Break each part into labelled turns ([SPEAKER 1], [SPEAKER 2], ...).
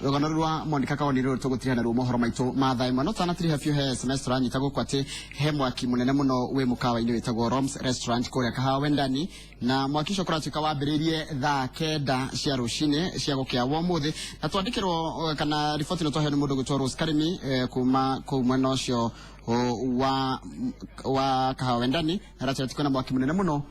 [SPEAKER 1] Rũgano rwa Monica Kawoni rũrũ tũgũtiriha naruo mohoro maitũ ma thaa ĩmwe. No twanatiriha biũ, he SMS tũranyita gũkũ atĩ he mwaki mũnene mũno wĩ mũkawa-inĩ wĩtagwo Roms Restaurant kũrĩa Kahawa Wendani, na mwaki ũcio kũratuĩka wambĩrĩirie thaa 9 cia rũcinĩ cia gũkĩa wa ũmũthĩ, na twandĩkĩrwo kana riboti ĩno twaheo nĩ mũndũ ũgwĩtwo Rose Karimi kuma kũu mwena ũcio wa Kahawa Wendani. Aratwĩra atĩ kwĩna mwaki mũnene mũno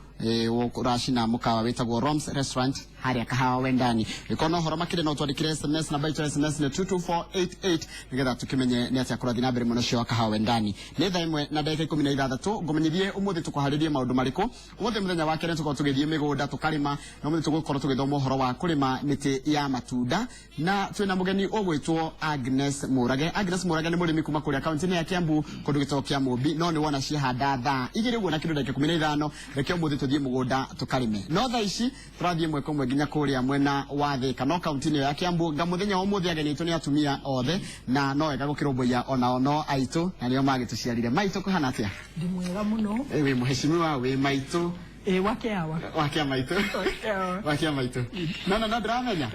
[SPEAKER 1] ũracina mũkawa wĩtagwo Roms Restaurant harĩa Kahawa Wendani. Ĩkorwo na ũhoro makĩria, no twandĩkĩre SMS. Namba itũ ya SMS nĩ 22488, nĩgetha tũkĩmenye nĩ atĩa kũrathiĩ na mbere mwena ũcio wa Kahawa Wendani. Nĩ thaa 1 na ndagĩka 16. Ngũmenyithie ũmũthĩ tũkũharĩrie maũndũ marĩkũ. Ũmũthĩ mũthenya wa kerĩ tũkorwo tũgĩthiĩ mĩgũnda tũkarĩma, na ũmũthĩ tũgũkorwo tũgĩthoma ũhoro wa kũrĩma mĩtĩ ya matunda, na twĩna mũgeni ũgwĩtwo Agnes Mũrage. Agnes Mũrage nĩ mũrĩmi kuma kũrĩa kaunti-inĩ ya Kiambu, kũndũ gĩtagwo kĩa Mũmbi. No nĩ wona ciahanda thaa 2 ũguo na kĩndũ ndagĩka 15. Reke ũmũthĩ tũthiĩ mũgũnda tũkarĩme, no thaa ici tũrathiĩ ĩmwe kwa ĩmwe nginya kũrĩa mwena wa Thĩka, no kaunti-inĩ ĩyo ya Kiambu. Nga mũthenya wa ũmũthĩ ageni aitũ nĩ atumia othe, na no wega gũkĩrũmbũiya onao no aitũ na nĩo magĩtũciarire. Maitũ, kũhana atĩa?
[SPEAKER 2] Ndĩ mwega mũno.
[SPEAKER 1] Wĩ mũheshimiwa, wĩ maitũ.
[SPEAKER 2] Ĩ, wakeawa.
[SPEAKER 1] Wakia maitũ.
[SPEAKER 2] Wakeawa.
[SPEAKER 1] Wakia maitũ. No ndĩramenya.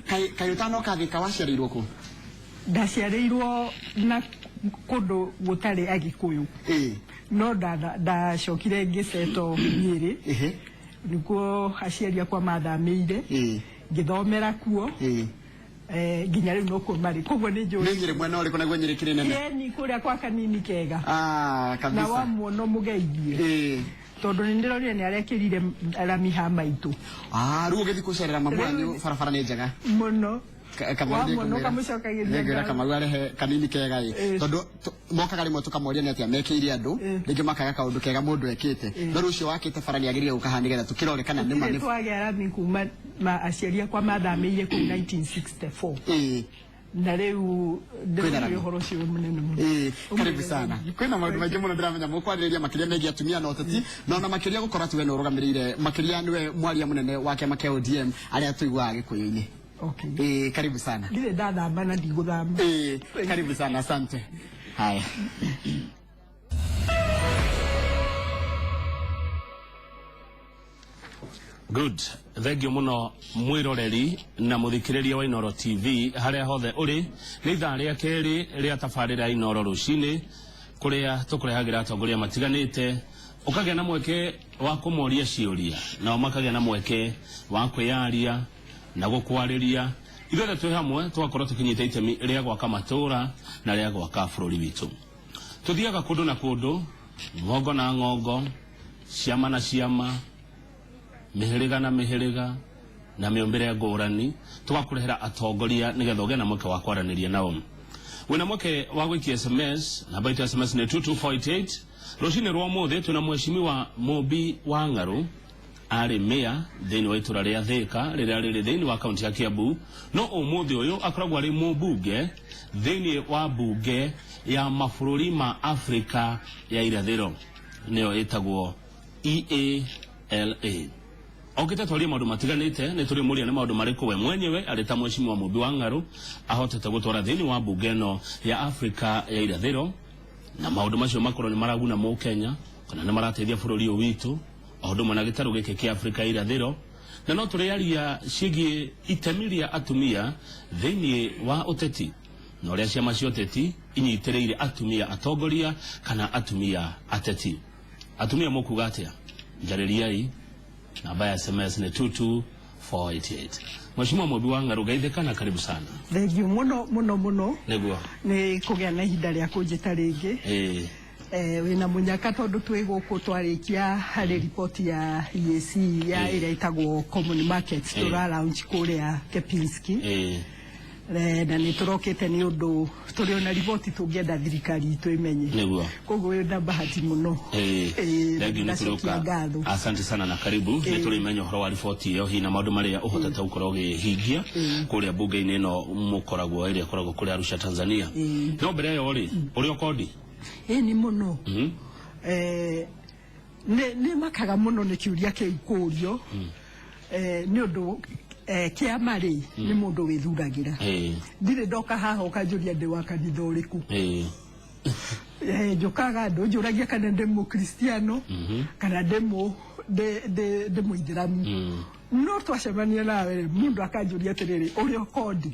[SPEAKER 1] Kaĩ ũtanoka Thĩka, waciarĩirwo kũ?
[SPEAKER 2] Ndaciarĩirwo na kũndũ gũtarĩ Agĩkũyũ. No ndacokire ngĩcetwo Nyĩrĩ. Nĩkuo aciari akwa mathamĩire. Ngĩthomera kuo. Nginya rĩu nokuo marĩ, koguo nĩ njũĩ.
[SPEAKER 1] Nĩ Nyĩrĩ mwena ũrĩkũ naguo Nyĩrĩ kĩrĩ nene?
[SPEAKER 2] Kĩeni kũrĩa kwa kanini kega.
[SPEAKER 1] Ah, kabisa.
[SPEAKER 2] Na wamuona mũgeithie. Tondũ nĩ ndĩronire nĩ arekĩrire rami ha maitũ.
[SPEAKER 1] Ah, rĩu ũgĩthiĩ kũcerera mamu wanyu barabara nĩ njega.
[SPEAKER 2] Mũno.
[SPEAKER 1] Kamau.
[SPEAKER 2] Wamuona ũkamũcokagĩria
[SPEAKER 1] Nĩngwĩra
[SPEAKER 2] ngatho.
[SPEAKER 1] Kamau arehe kanini kega ĩ. Tondũ mokaga rĩmwe tũkamoria nĩ atĩa mekĩire andũ, rĩngĩ makaga kaũndũ kega mũndũ ekĩte, no rĩu ũcio wakĩte bara nĩ agĩrĩire gũka haha nĩgetha tũkĩrore kana nĩ ma
[SPEAKER 2] Gũtirĩ twagĩa rami kuma aciari akwa mathamĩire kũu 1964. Na rĩu
[SPEAKER 1] Kwĩna
[SPEAKER 2] ndĩronire
[SPEAKER 1] rami.
[SPEAKER 2] ũhoro ũcio wĩ mũnene mũno.
[SPEAKER 1] Karibu sana. Kwĩna maũndũ maingĩ mũno ndĩramenya mũkwarĩrĩria, makĩria megiĩ atumia na ũteti, na ona makĩria gũkorwo atĩ we nĩ ũrũgamĩrĩire, makĩria nĩwe mwaria mũnene wa kĩama kĩa ODM arĩa tũiguaga Gĩkũyũ-inĩ.
[SPEAKER 2] Okay.
[SPEAKER 1] Karibu sana.
[SPEAKER 2] Ndirĩ ndathama na ndigũthama.
[SPEAKER 1] Karibu sana, asante. Haya.
[SPEAKER 3] Good, thengiũ mũno mwĩroreri na mũthikĩrĩria wa Inoro TV harĩa hothe ũrĩ. Nĩ ithaa rĩa kerĩ rĩa tabarĩra ya Inoro Rũcinĩ, kũrĩa tũkũrehagĩra atongoria matiganĩte, ũkagĩa na mweke wa kũmoria ciũria, nao makagĩa na mweke wa kwĩyaria na gũkwarĩria. Ithuothe twĩ hamwe tũgakorwo tũkĩnyita itemi rĩa gwaka matũũra na rĩa gwaka bũrũri witũ. Tũthiaga kũndũ na kũndũ, ng'ongo na ng'ongo, ciama na ciama, mĩhĩrĩga na mĩhĩrĩga, na mĩũmbĩre ngũrani, tũgakũrehera atongoria nĩgetha ũgĩe na mweke wa kwaranĩria nao. Wĩna mweke wa gũikia SMS. Namba itũ ya SMS nĩ 22488. Rũcinĩ rwa ũmũthĩ twĩna mheshimiwa Mũmbi wa Ng'arũ, arĩ mayor thĩinĩ wa itũra rĩa Thĩka rĩrĩa rĩrĩ thĩinĩ wa kaunti ya Kiambu, no ũmũthĩ ũyũ akoragwo arĩ mũmbunge thĩinĩ wa mbunge ya mabũrũri ma Afrika ya Irathĩro, nĩyo ĩtagwo EALA. Okĩte twarie maũndũ matiganĩte. Nĩ tũrĩ mũria nĩ maũndũ marĩkũ we mwenyewe arĩ ta mheshimiwa Mũmbi wa Ng'arũ ahotete gũtwara thĩinĩ wa mbunge ĩno ya Afrika ya Irathĩro, na maũndũ macio makorwo nĩ maraguna mũkenya kana nĩ marateithia bũrũri ũyũ witũ o ũndũ ũmwe na gĩtarũ gĩkĩ kĩa Afrika ya Irathĩro. Na no tũrĩaria ciĩgiĩ itemi rĩa atumia thĩinĩ wa ũteti na ũrĩa ciama cia ũteti inyitĩrĩire atumia atongoria kana atumia ateti. Atumia mũkuga atĩa? Njarĩriai. Namba ya SMS nĩ 22488. Mheshimiwa Mũmbi wa Ng'arũ, geithĩka na karibu sana.
[SPEAKER 2] Thengiũ mũno mũno mũno.
[SPEAKER 3] Nĩguo.
[SPEAKER 2] Nĩ kũgĩa na ihinda rĩa kũnjĩta rĩngĩ. Wĩna mũnyaka tondũ twĩ gũkũ twarĩkia harĩ riboti ya EAC ya ĩrĩa ĩtagwo Common Market tũra launch kũrĩa Kempinski. Na nĩ tũrokĩte nĩ ũndũ tũrĩ ona riboti tũngĩenda thirikari itũ ĩmenye. Koguo wĩna bahati mũno.
[SPEAKER 3] Thengiũ nĩ
[SPEAKER 2] ndacokia
[SPEAKER 3] tũrĩũka.
[SPEAKER 2] Ngatho.
[SPEAKER 3] Asante sana na karibu. Nĩ tũrĩmenya ũhoro wa riboti ĩyo hihi na maũndũ marĩa ũhotete gũkorwo ũgĩhingia kũrĩa mbunge-inĩ ĩno mũkoragwo, ĩrĩa ĩkoragwo kũrĩa Arusha, Tanzania. No mbere ĩyo rĩ, ũrĩ ũkondi?
[SPEAKER 2] Ĩ, nĩ mũno. Nĩ makaga mũno nĩ kĩũria kĩu kũũrio, nĩ ũndũ kĩama rĩ, nĩ mũndũ wĩthuragĩra. Ndirĩ ndoka haha ũkanjũria ndĩ wa kanitha ũrĩkũ. Njũkaga andũ njũragia kana ndĩ mũkristiano kana ndĩ mũ ndĩ ndĩ ndĩ mũithĩramu. No twacemania nawe rĩ, mũndũ akanjũria atĩrĩrĩ, ũrĩ ũkondi?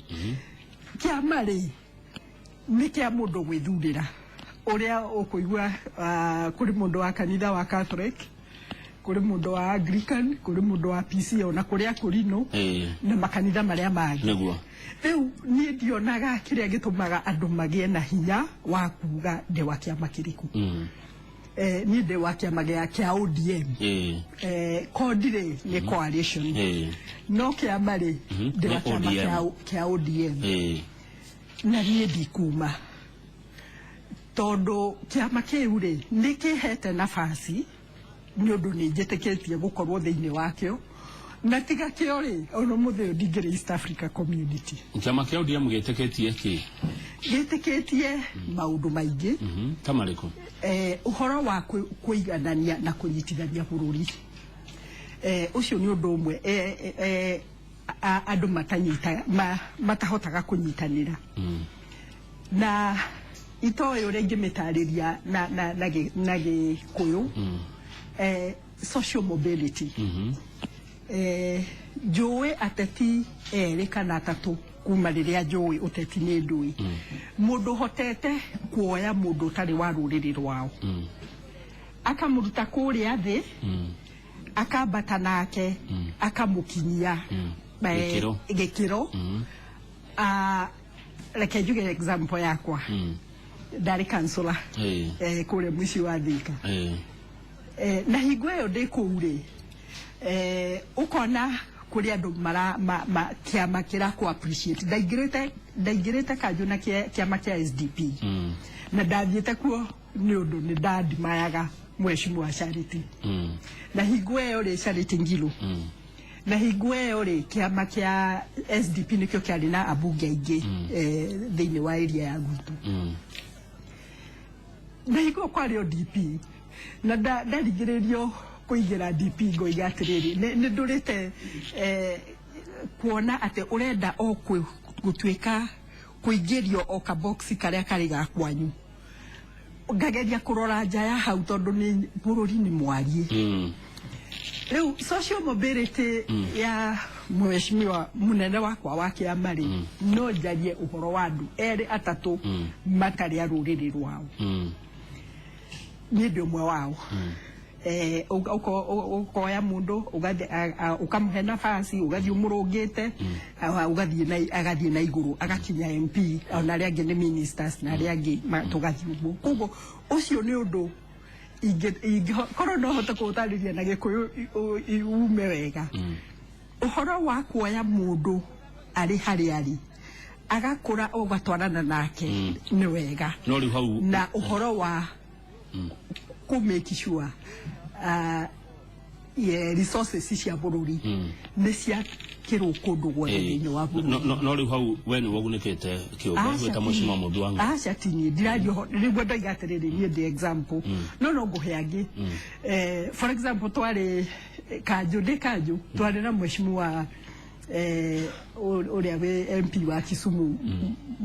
[SPEAKER 2] Kĩama rĩ nĩ kĩa mũndũ gwĩthurĩra ũrĩa ũkũigua. Kũrĩ mũndũ wa kanitha wa Catholic, kũrĩ mũndũ wa Anglican, kũrĩ mũndũ wa PC, ona kũrĩ akũrinũ na makanitha marĩa mangĩ. Rĩu niĩ ndionaga kĩrĩa gĩtũmaga andũ magĩe na hinya wa kuga ndĩ wa kĩama kĩrĩkũ. Niĩ ndĩ wa kĩama kĩa ODM. CORD rĩ nĩ coalition, no kĩama rĩ, ndĩ wa
[SPEAKER 3] Nĩ
[SPEAKER 2] kĩama
[SPEAKER 3] ODM.
[SPEAKER 2] kĩa ODM. Na niĩ ndikuma tondũ kĩama kĩu rĩ nĩ kĩhete nafasi, nĩ ũndũ nĩ njĩtĩkĩtie gũkorwo thĩinĩ wakĩo, na tiga kĩo rĩ, ona mũthĩ ũyũ ndingĩrĩ East Africa Community.
[SPEAKER 3] Kĩama kĩa ODM gĩtĩkĩtie kĩ?
[SPEAKER 2] Gĩtĩkĩtie maũndũ maingĩ.
[SPEAKER 3] Ta marĩkũ?
[SPEAKER 2] Ũhoro wa kũiganania na kũnyitithania bũrũri, ũcio nĩ ũndũ ũmwe andũ matanyita matahotaga kũnyitanĩra. Na itoĩ ũrĩa ingĩmĩtarĩria na Gĩkũyũ, social mobility. Njũĩ ateti erĩ kana atatũ kuma rĩrĩa njũĩ ũteti nĩ ndũĩ mũndũ ũhotete kuoya mũndũ ũtarĩ wa rũrĩrĩ rwao, akamũruta kũrĩa thĩ, akambata nake, akamũkinyia
[SPEAKER 3] Gĩkĩro.
[SPEAKER 2] Gĩkĩro. Reke njuge example yakwa. Ndarĩ councillor kũrĩa mũciĩ wa Thika. Na hingo ĩyo ndĩ kũu rĩ, ũkona kũrĩ andũ mara ma, kĩama kĩrakũ appreciate. Ndaingĩrĩte kanjũ na kĩama kĩa SDP, na ndathiĩte kuo nĩ ũndũ nĩ ndandimayaga mheshimiwa Charity. Na hingo ĩyo rĩ, Charity Ngilu, na hingo ĩyo rĩ, kĩama kĩa SDP nĩkĩo kĩarĩ na ambunge aingĩ thĩinĩ wa area ya gwitũ. Na hingo kwarĩ o DP, na ndarigĩrĩrio kũingĩra DP, ngoiga atĩrĩrĩ, nĩ ndũrĩte kuona atĩ ũrenda o gũtuĩka kũingĩrio o kaboxi karĩa karĩ ga kwanyu, ngageria kũrora nja ya hau tondũ nĩ bũrũri nĩ mwariĩ. Rĩu social mobility ya mheshimiwa munene wakwa wa kĩama rĩ, no njarie ũhoro wa andũ erĩ atatũ matarĩ a rũrĩrĩ rwao. Niĩ ndĩ ũmwe wao. Ũkoya mũndũ, ũkamũhe nafasi, ũgathiĩ ũmũrũngĩte, agathiĩ na igũrũ agakinya MP, ona arĩa angĩ nĩ ministers, na arĩa angĩ tũgathiĩ ũguo. Koguo ũcio nĩ ũndũ korwo no hote kũũtarĩria na Gĩkũyũ ume wega. Ũhoro wa kuoya mũndũ arĩ harĩa arĩ, agakũra, ũgatwarana nake, nĩ wega.
[SPEAKER 3] No rĩu hau
[SPEAKER 2] Na ũhoro wa kũ make sure resources cia bũrũri nĩ ciakĩrwo kũndũ guothe thĩinĩ wa bũrũri.
[SPEAKER 3] No rĩu hau we nĩ wogunĩkĩte kĩũmbe wĩ ta mheshimiwa Mũmbi wa Ng'ang'a?
[SPEAKER 2] Aca, ti niĩ ndiraria ũhoro nĩguo ndoiga atĩrĩrĩ, niĩ ndĩ example, no ngũhe angĩ. For example, twarĩ kanjũ, ndĩ kanjũ, twarĩ na mheshimiwa ũrĩa wĩ MP wa Kisumu,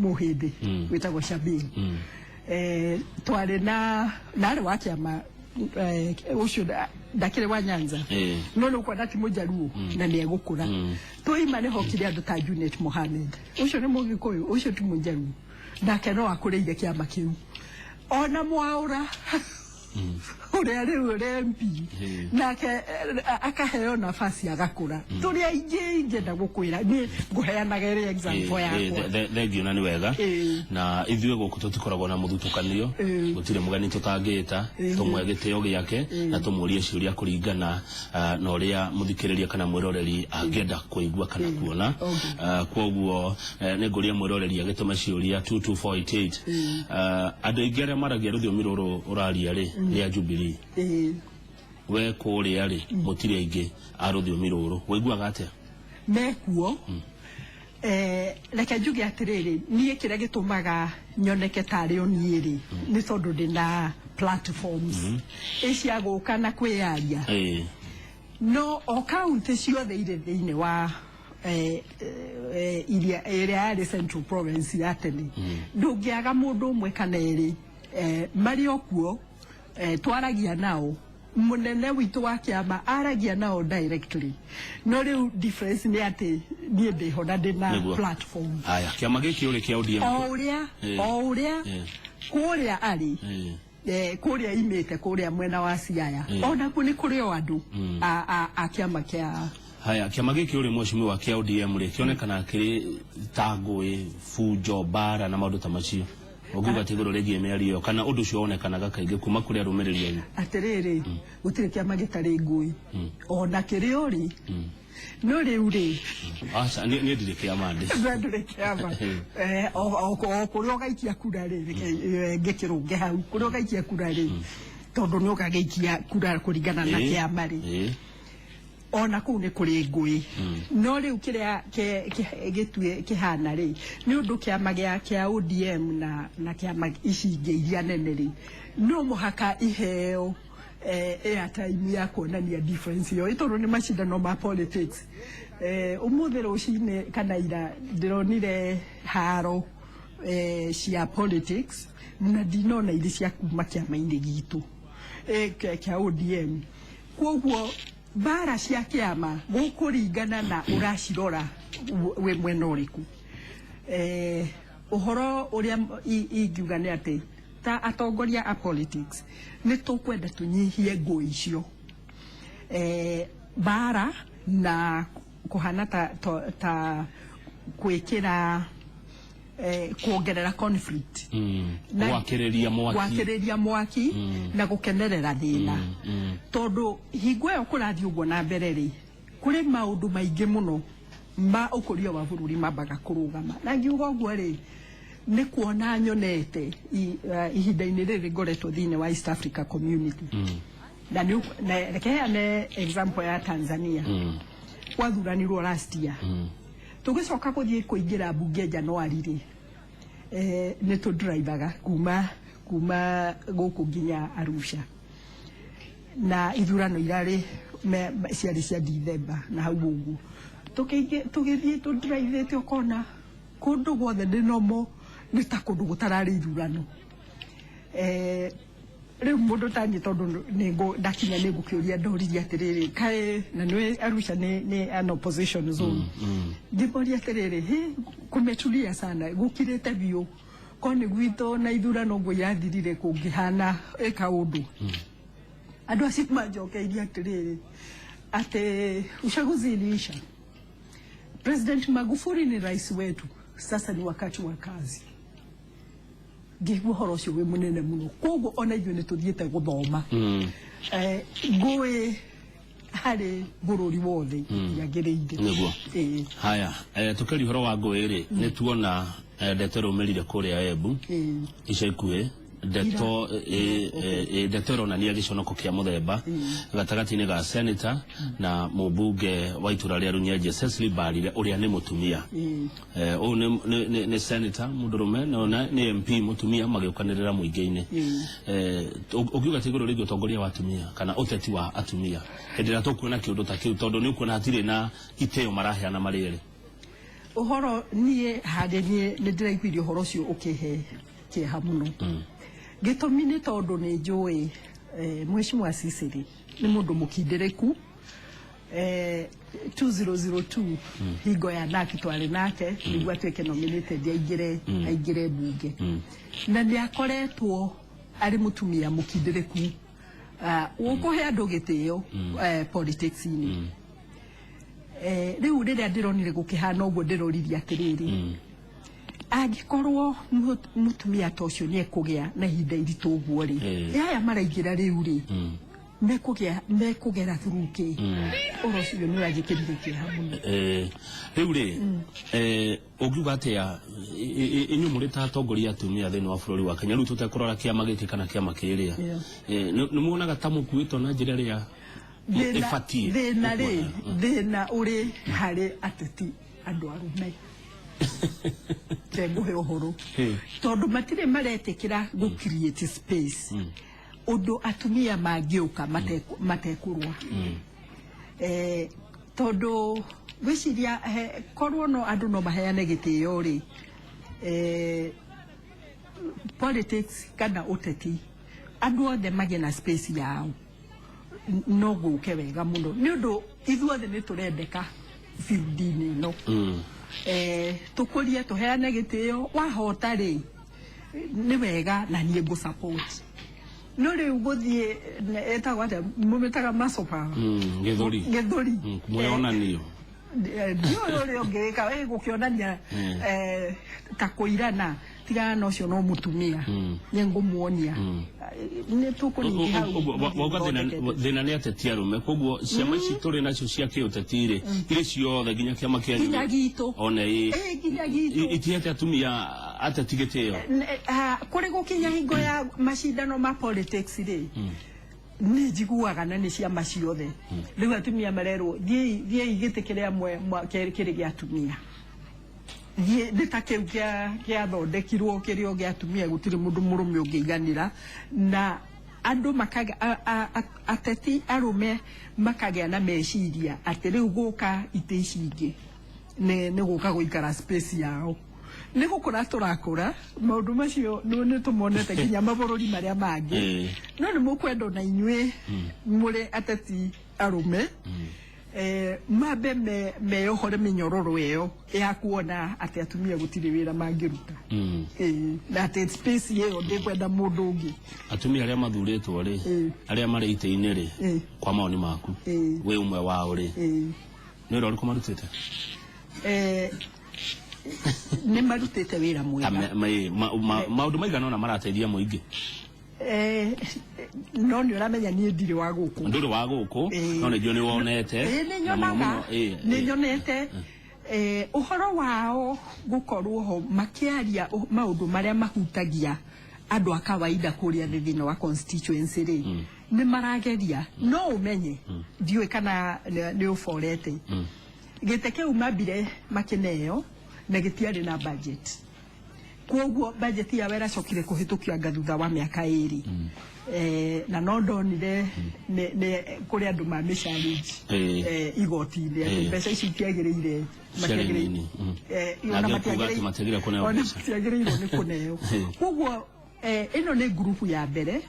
[SPEAKER 2] Mũhĩndĩ wĩtagwo Shabir. Twarĩ na arĩ wa kĩama ũcio ndakĩrĩ wa Nyanza, no nĩ ũkuona ti Mũjaruo na nĩ egũkũra. Twaima nĩ hokire andũ ta Junet Mohamed, ũcio nĩ Mũgĩkũyũ, ũcio ti Mũjaruo, nake no akũrĩire kĩama kĩu. Ona Mwaũra ũrĩa rĩu ũrĩa MP, nake akaheo nafasi agakũra. Tũrĩ aingĩ ingĩenda gũkwĩra, niĩ ngũheanaga ĩrĩ example yakwa.
[SPEAKER 3] Thengiũ na nĩ wega. Na ithuĩ gũkũ tũtikoragwo na mũthutũkanio. Gũtirĩ mũgeni tũtangĩta, tũmwe gĩtĩo gĩake na tũmũrie ciũria kũringana na ũrĩa mũthikĩrĩria kana mwĩroreri angĩenda kũigua kana kuona. Kwoguo nĩ ngũria mwĩroreri agĩtũme ciũria 22488. Andũ aingĩ arĩa maragia rũthiomi rũrũ ũraria rĩ nĩ a Jubilee. We kũrĩa rĩ mũtirĩ aingĩ a rũthiomi rũrũ, wĩiguaga atĩa?
[SPEAKER 2] Mekuo. Reke njuge atĩrĩrĩ, niĩ kĩrĩa gĩtũmaga nyoneke tarĩ o niĩ rĩ, nĩ tondũ ndĩna platforms ĩ cia gũka na kwĩyaria. No o kaunti ciothe irĩ thĩinĩ wa iria ĩrĩa yarĩ Central Province ya tene, ndũngĩaga mũndũ ũmwe kana erĩ marĩ o kuo, twaragia nao. Munene witũ wa kĩama aragia nao directly, no rĩu difference nĩ atĩ niĩ ndĩho na ndĩna
[SPEAKER 3] Nĩguo.
[SPEAKER 2] platform.
[SPEAKER 3] Haya, kĩama gĩkĩ ũrĩ kĩa ODM.
[SPEAKER 2] O ũrĩa o ũrĩa kũrĩa arĩ, kũrĩa imĩte kũrĩa mwena wa Siaya, onakuo nĩ kũrĩ o andũ a kĩama kĩa.
[SPEAKER 3] Haya, kĩama gĩkĩ ũrĩ mheshimiwa kĩa ODM rĩ, kĩonekana kĩrĩ ta ngũĩ, bunjo, mbara na maũndũ ta macio. Ũngiuga atĩ igũrũ rĩgiĩ mĩario ĩyo kana ũndũ ũcio wonekanaga kaingĩ kuma kũrĩ arũmĩrĩri anyu?
[SPEAKER 2] Atĩrĩrĩ, gũtirĩ kĩama gĩtarĩ ngũĩ ona kĩrĩ ũrĩ, no rĩu rĩ,
[SPEAKER 3] Aca, niĩ ndirĩ kĩama ndĩ.
[SPEAKER 2] We ndũrĩ kĩama. O kũrĩa ũgaikia kura rĩ, reke, ngĩkĩrũnge hau, kũrĩa ũgaikia kura rĩ, tondũ nĩ ũgagĩikia kura kũringana na kĩama rĩ, ona kũu nĩ kũrĩ ngũĩ. No rĩu kĩrĩa gĩtue kĩhana rĩ, nĩ ũndũ kĩama kĩa ODM na kĩama ici ingĩ iria nene rĩ, no mũhaka iheo airtime ya kuonania difference ĩyo, tondũ nĩ macindano ma politics. Ũmũthĩ rũcinĩ kana ira ndĩronire haro cia politics na ndinona irĩ cia kuma kĩama-inĩ gitũ kĩa ODM. Koguo mbara cia kĩama gũkũringana na ũracirora wĩ mwena ũrĩkũ. Ũhoro ũrĩa ingiuga nĩ atĩ ta atongoria a politics nĩ tũkwenda tũnyihie ngũĩ icio, mbara na kũhana ta gwĩkĩra, kuongerera conflict.
[SPEAKER 3] Gwakĩrĩria mwaki.
[SPEAKER 2] Gwakĩrĩria mwaki na gũkenerera thĩna, tondũ hingo ĩyo kũrathiĩ ũguo na mbere rĩ, kũrĩ maũndũ maingĩ mũno ma ũkũria wa bũrũri mambaga kũrũgama. Na ngiuga ũguo rĩ, nĩ kuona nyonete ihinda-inĩ rĩrĩ ngoretwo thĩinĩ wa East Africa Community, na reke heane example ya Tanzania. Gwathuranirwo last year, tũgĩcoka gũthiĩ kũingĩra mbunge Januari rĩ, nĩ tũndrivaga kuma gũkũ nginya Arusha, na ithurano irarĩ ciarĩ cia Dithemba na hau ũguo. Tũgĩthiĩ tũndrive ũkona kũndũ guothe nĩ nomo, nĩ ta kũndũ gũtararĩ ithurano. Rĩu mũndũ taniĩ, tondũ ndakinya nĩ ngũkĩũria, ndoririe atĩrĩrĩ, kaĩ na nĩ Arusha nĩ an opposition zone, ngĩmoria atĩrĩrĩ, hĩ, kumetulia sana, gũkirĩte biũ, ko nĩ gwitũ na ithurano ũguo irathirire kũngĩhana ĩ kaũndũ? Andũ acio manjokeirie atĩrĩrĩ, atĩ uchaguzi iliisha, President Magufuli ni rais wetu, sasa ni wakati wa kazi. Ngĩigua ũhoro ũcio wĩ mũnene mũno. Koguo ona ithuĩ nĩ tũthiĩte gũthoma. Ngũĩ harĩ bũrũri wothe itiagĩrĩire.
[SPEAKER 3] Nĩguo.
[SPEAKER 2] Ĩĩ.
[SPEAKER 3] Haya, tukeria ũhoro wa ngũĩ rĩ, nĩ tuona ndeto ĩrũmĩrire kũrĩa Embu ica ikuhĩ, ndeto ndeto ĩronania gĩconoko kĩa mũthemba gatagatĩ-inĩ ga senator na mũmbunge wa itũra rĩa Runyenje Cecily Mbarire, ũrĩa nĩ mũtumia. Ũyũ nĩ senator mũndũrũme na nĩ MP mũtumia magĩũkanĩrĩra mũingĩ-inĩ. Ũngiuga atĩ igũrũ rĩgiĩ ũtongoria wa atumia kana ũteti wa atumia hĩndĩ ĩrĩa tũkuona kĩũndũ ta kĩu, tondũ nĩ ũkuona hatirĩ na itĩo maraheana marĩ erĩ?
[SPEAKER 2] Ũhoro niĩ harĩ niĩ nĩ ndĩraiguire ũhoro ũcio ũkĩhe kĩeha mũno. Gĩtũmi nĩ tondũ nĩ njũĩ Mheshimiwa Cecily nĩ mũndũ mũkindĩrĩku. 2002 hingo ya naki twarĩ nake nĩguo atuĩke nominated aingĩre mbunge, na nĩ akoretwo arĩ mũtumia mũkindĩrĩku, ũkũhe andũ gĩtĩo politics-inĩ. Rĩu rĩrĩa ndĩronire gũkĩhana ũguo, ndĩroririe atĩrĩrĩ, angĩkorwo mũtumia ta ũcio nĩ ekũgĩa na ihinda iritũ ũguo rĩ, aya maraingĩra rĩu rĩ, mekũgĩa mekũgera through kĩ? Ũhoro ũcio nĩ ũranjĩkĩrire kĩeha mũno.
[SPEAKER 3] Rĩu rĩ, ũngiuga atĩa inyuĩ mũrĩ ta atongoria atumia thĩinĩ wa bũrũri wa Kenya, rĩu tũtekũrora kĩama gĩkĩ kana kĩama kĩrĩa, nĩ muonaga ta mũkuĩtwo na njĩra ĩrĩa ĩbatiĩ?
[SPEAKER 2] Thĩna rĩ, thĩna ũrĩ harĩ ateti andũ arũme, ngũhe ũhoro, tondũ matirĩ maretĩkĩra gũ create space ũndũ atumia mangĩũka matekũrũa. Tondũ ngwĩciria korwo no andũ no maheane gĩtĩo rĩ, politics kana ũteti, andũ othe magĩe na space yao. No gũke wega mũno nĩ ũndũ ithuothe nĩ tũrendeka field-inĩ ĩno. Tũkũrie, tũheane gĩtĩo. Wahota rĩ, nĩ wega na niĩ ngũ support, no rĩu gũthiĩ ĩtagwo atĩa, mũmĩtaga muscle power?
[SPEAKER 3] Gĩthũri.
[SPEAKER 2] Gĩthũri.
[SPEAKER 3] Mwĩonanio.
[SPEAKER 2] Ndiũĩ ũrĩa ũngĩka ĩ gũkĩonania ta kũirana. Tigana na ũcio, no mũtumia nĩ ngũmuonia nĩ tũkũningĩ hau.
[SPEAKER 3] Wauga thĩna nĩ ateti arũme, koguo ciama ici tũrĩ nacio cia kĩũteti rĩ, irĩ ciothe nginya kĩama kĩa
[SPEAKER 2] Nginya gitũ.
[SPEAKER 3] One ĩ.
[SPEAKER 2] Nginya gitũ.
[SPEAKER 3] Itihete atumia ateti gĩtĩo.
[SPEAKER 2] Kũrĩ gũkinya hingo ya macindano ma politics rĩ, nĩ njiguaga na nĩ ciama ciothe rĩu atumia marerwo, thiĩi, thiĩi gĩtĩ kĩrĩa kĩrĩ gĩa atumia. Thiĩ nĩ ta kĩu gĩathondekirwo kĩrĩ o gĩa atumia, gũtirĩ mũndũ mũrũme ũngĩiganĩra, na andũ makaga ateti arũme makagĩa na meciria atĩ rĩu gũka itĩ ici ingĩ nĩ gũka gũikara space yao. Nĩ gũkũra tũrakũra, maũndũ macio nĩ tũmonete nginya mabũrũri marĩa mangĩ. No nĩ mũkwenda na inyuĩ mũrĩ ateti arũme mambe meyohore mĩnyororo ĩyo ya kuona atĩ atumia gũtirĩ wĩra mangĩruta. Na atĩ space ĩyo ndĩkwenda mũndũ ũngĩ.
[SPEAKER 3] Atumia arĩa mathurĩtwo rĩ, arĩa marĩ itĩ-inĩ rĩ, kwa mawoni maku, wĩ ũmwe wao rĩ, nĩ wĩra ũrĩkũ marutĩte?
[SPEAKER 2] Nĩ marutĩte wĩra
[SPEAKER 3] Ta
[SPEAKER 2] mwega.
[SPEAKER 3] Maũndũ maigana ũna marateithia mũingĩ.
[SPEAKER 2] No nĩ ũramenya niĩ ndirĩ wa gũkũ.
[SPEAKER 3] Ndũrĩ wa gũkũ, no nĩ njũĩ nĩ wonete.
[SPEAKER 2] Nĩ
[SPEAKER 3] Na mũno
[SPEAKER 2] nyonaga.
[SPEAKER 3] mũno,
[SPEAKER 2] Nĩ nyonete ũhoro wao gũkorwo ho makĩaria maũndũ marĩa mahutagia andũ a kawaida kũrĩa thĩ thĩinĩ wa constituency rĩ, nĩ marageria. No ũmenye ndiũĩ kana nĩ ũborete gĩtĩ kĩu mambire makĩneo na gĩtiarĩ na budget, koguo budget yao ĩracokire kũhĩtũkio anga thutha wa mĩaka 2. Na no ndonire nĩ kũrĩ andũ mamĩ challenge igoti-inĩ atĩ mbeca ici itiagĩrĩire.
[SPEAKER 3] Ciarĩ nini. Na
[SPEAKER 2] Ona
[SPEAKER 3] angĩ kuga atĩ matiagĩrĩire kũneo
[SPEAKER 2] ona
[SPEAKER 3] mbeca.
[SPEAKER 2] matiagĩrĩirwo nĩ kũneo. Koguo ĩno nĩ ngurubu ya mbere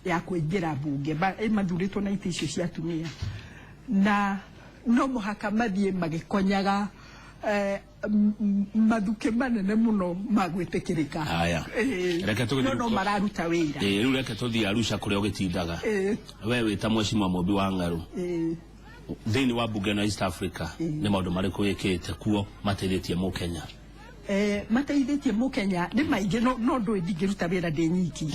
[SPEAKER 2] ya kũingĩra mbunge mathurĩtwo na itĩ icio cia atumia, na no mũhaka mathiĩ magĩkonyaga mathukĩ manene mũno ma gwĩtĩkĩrĩka.
[SPEAKER 3] Haya. Reke tũgĩthiĩ
[SPEAKER 2] No no mararuta wĩra.
[SPEAKER 3] Rĩu reke tũthiĩ Arusha kũrĩa ũgĩtindaga. We wĩ ta mheshimiwa Mũmbi wa Ng'arũ, thĩinĩ wa mbunge ĩno ya East Africa, nĩ maũndũ marĩkũ wĩkĩte kuo mateithĩtie mũkenya?
[SPEAKER 2] Mateithĩtie mũkenya nĩ maingĩ, no ndũĩ ndingĩruta wĩra ndĩ nyiki.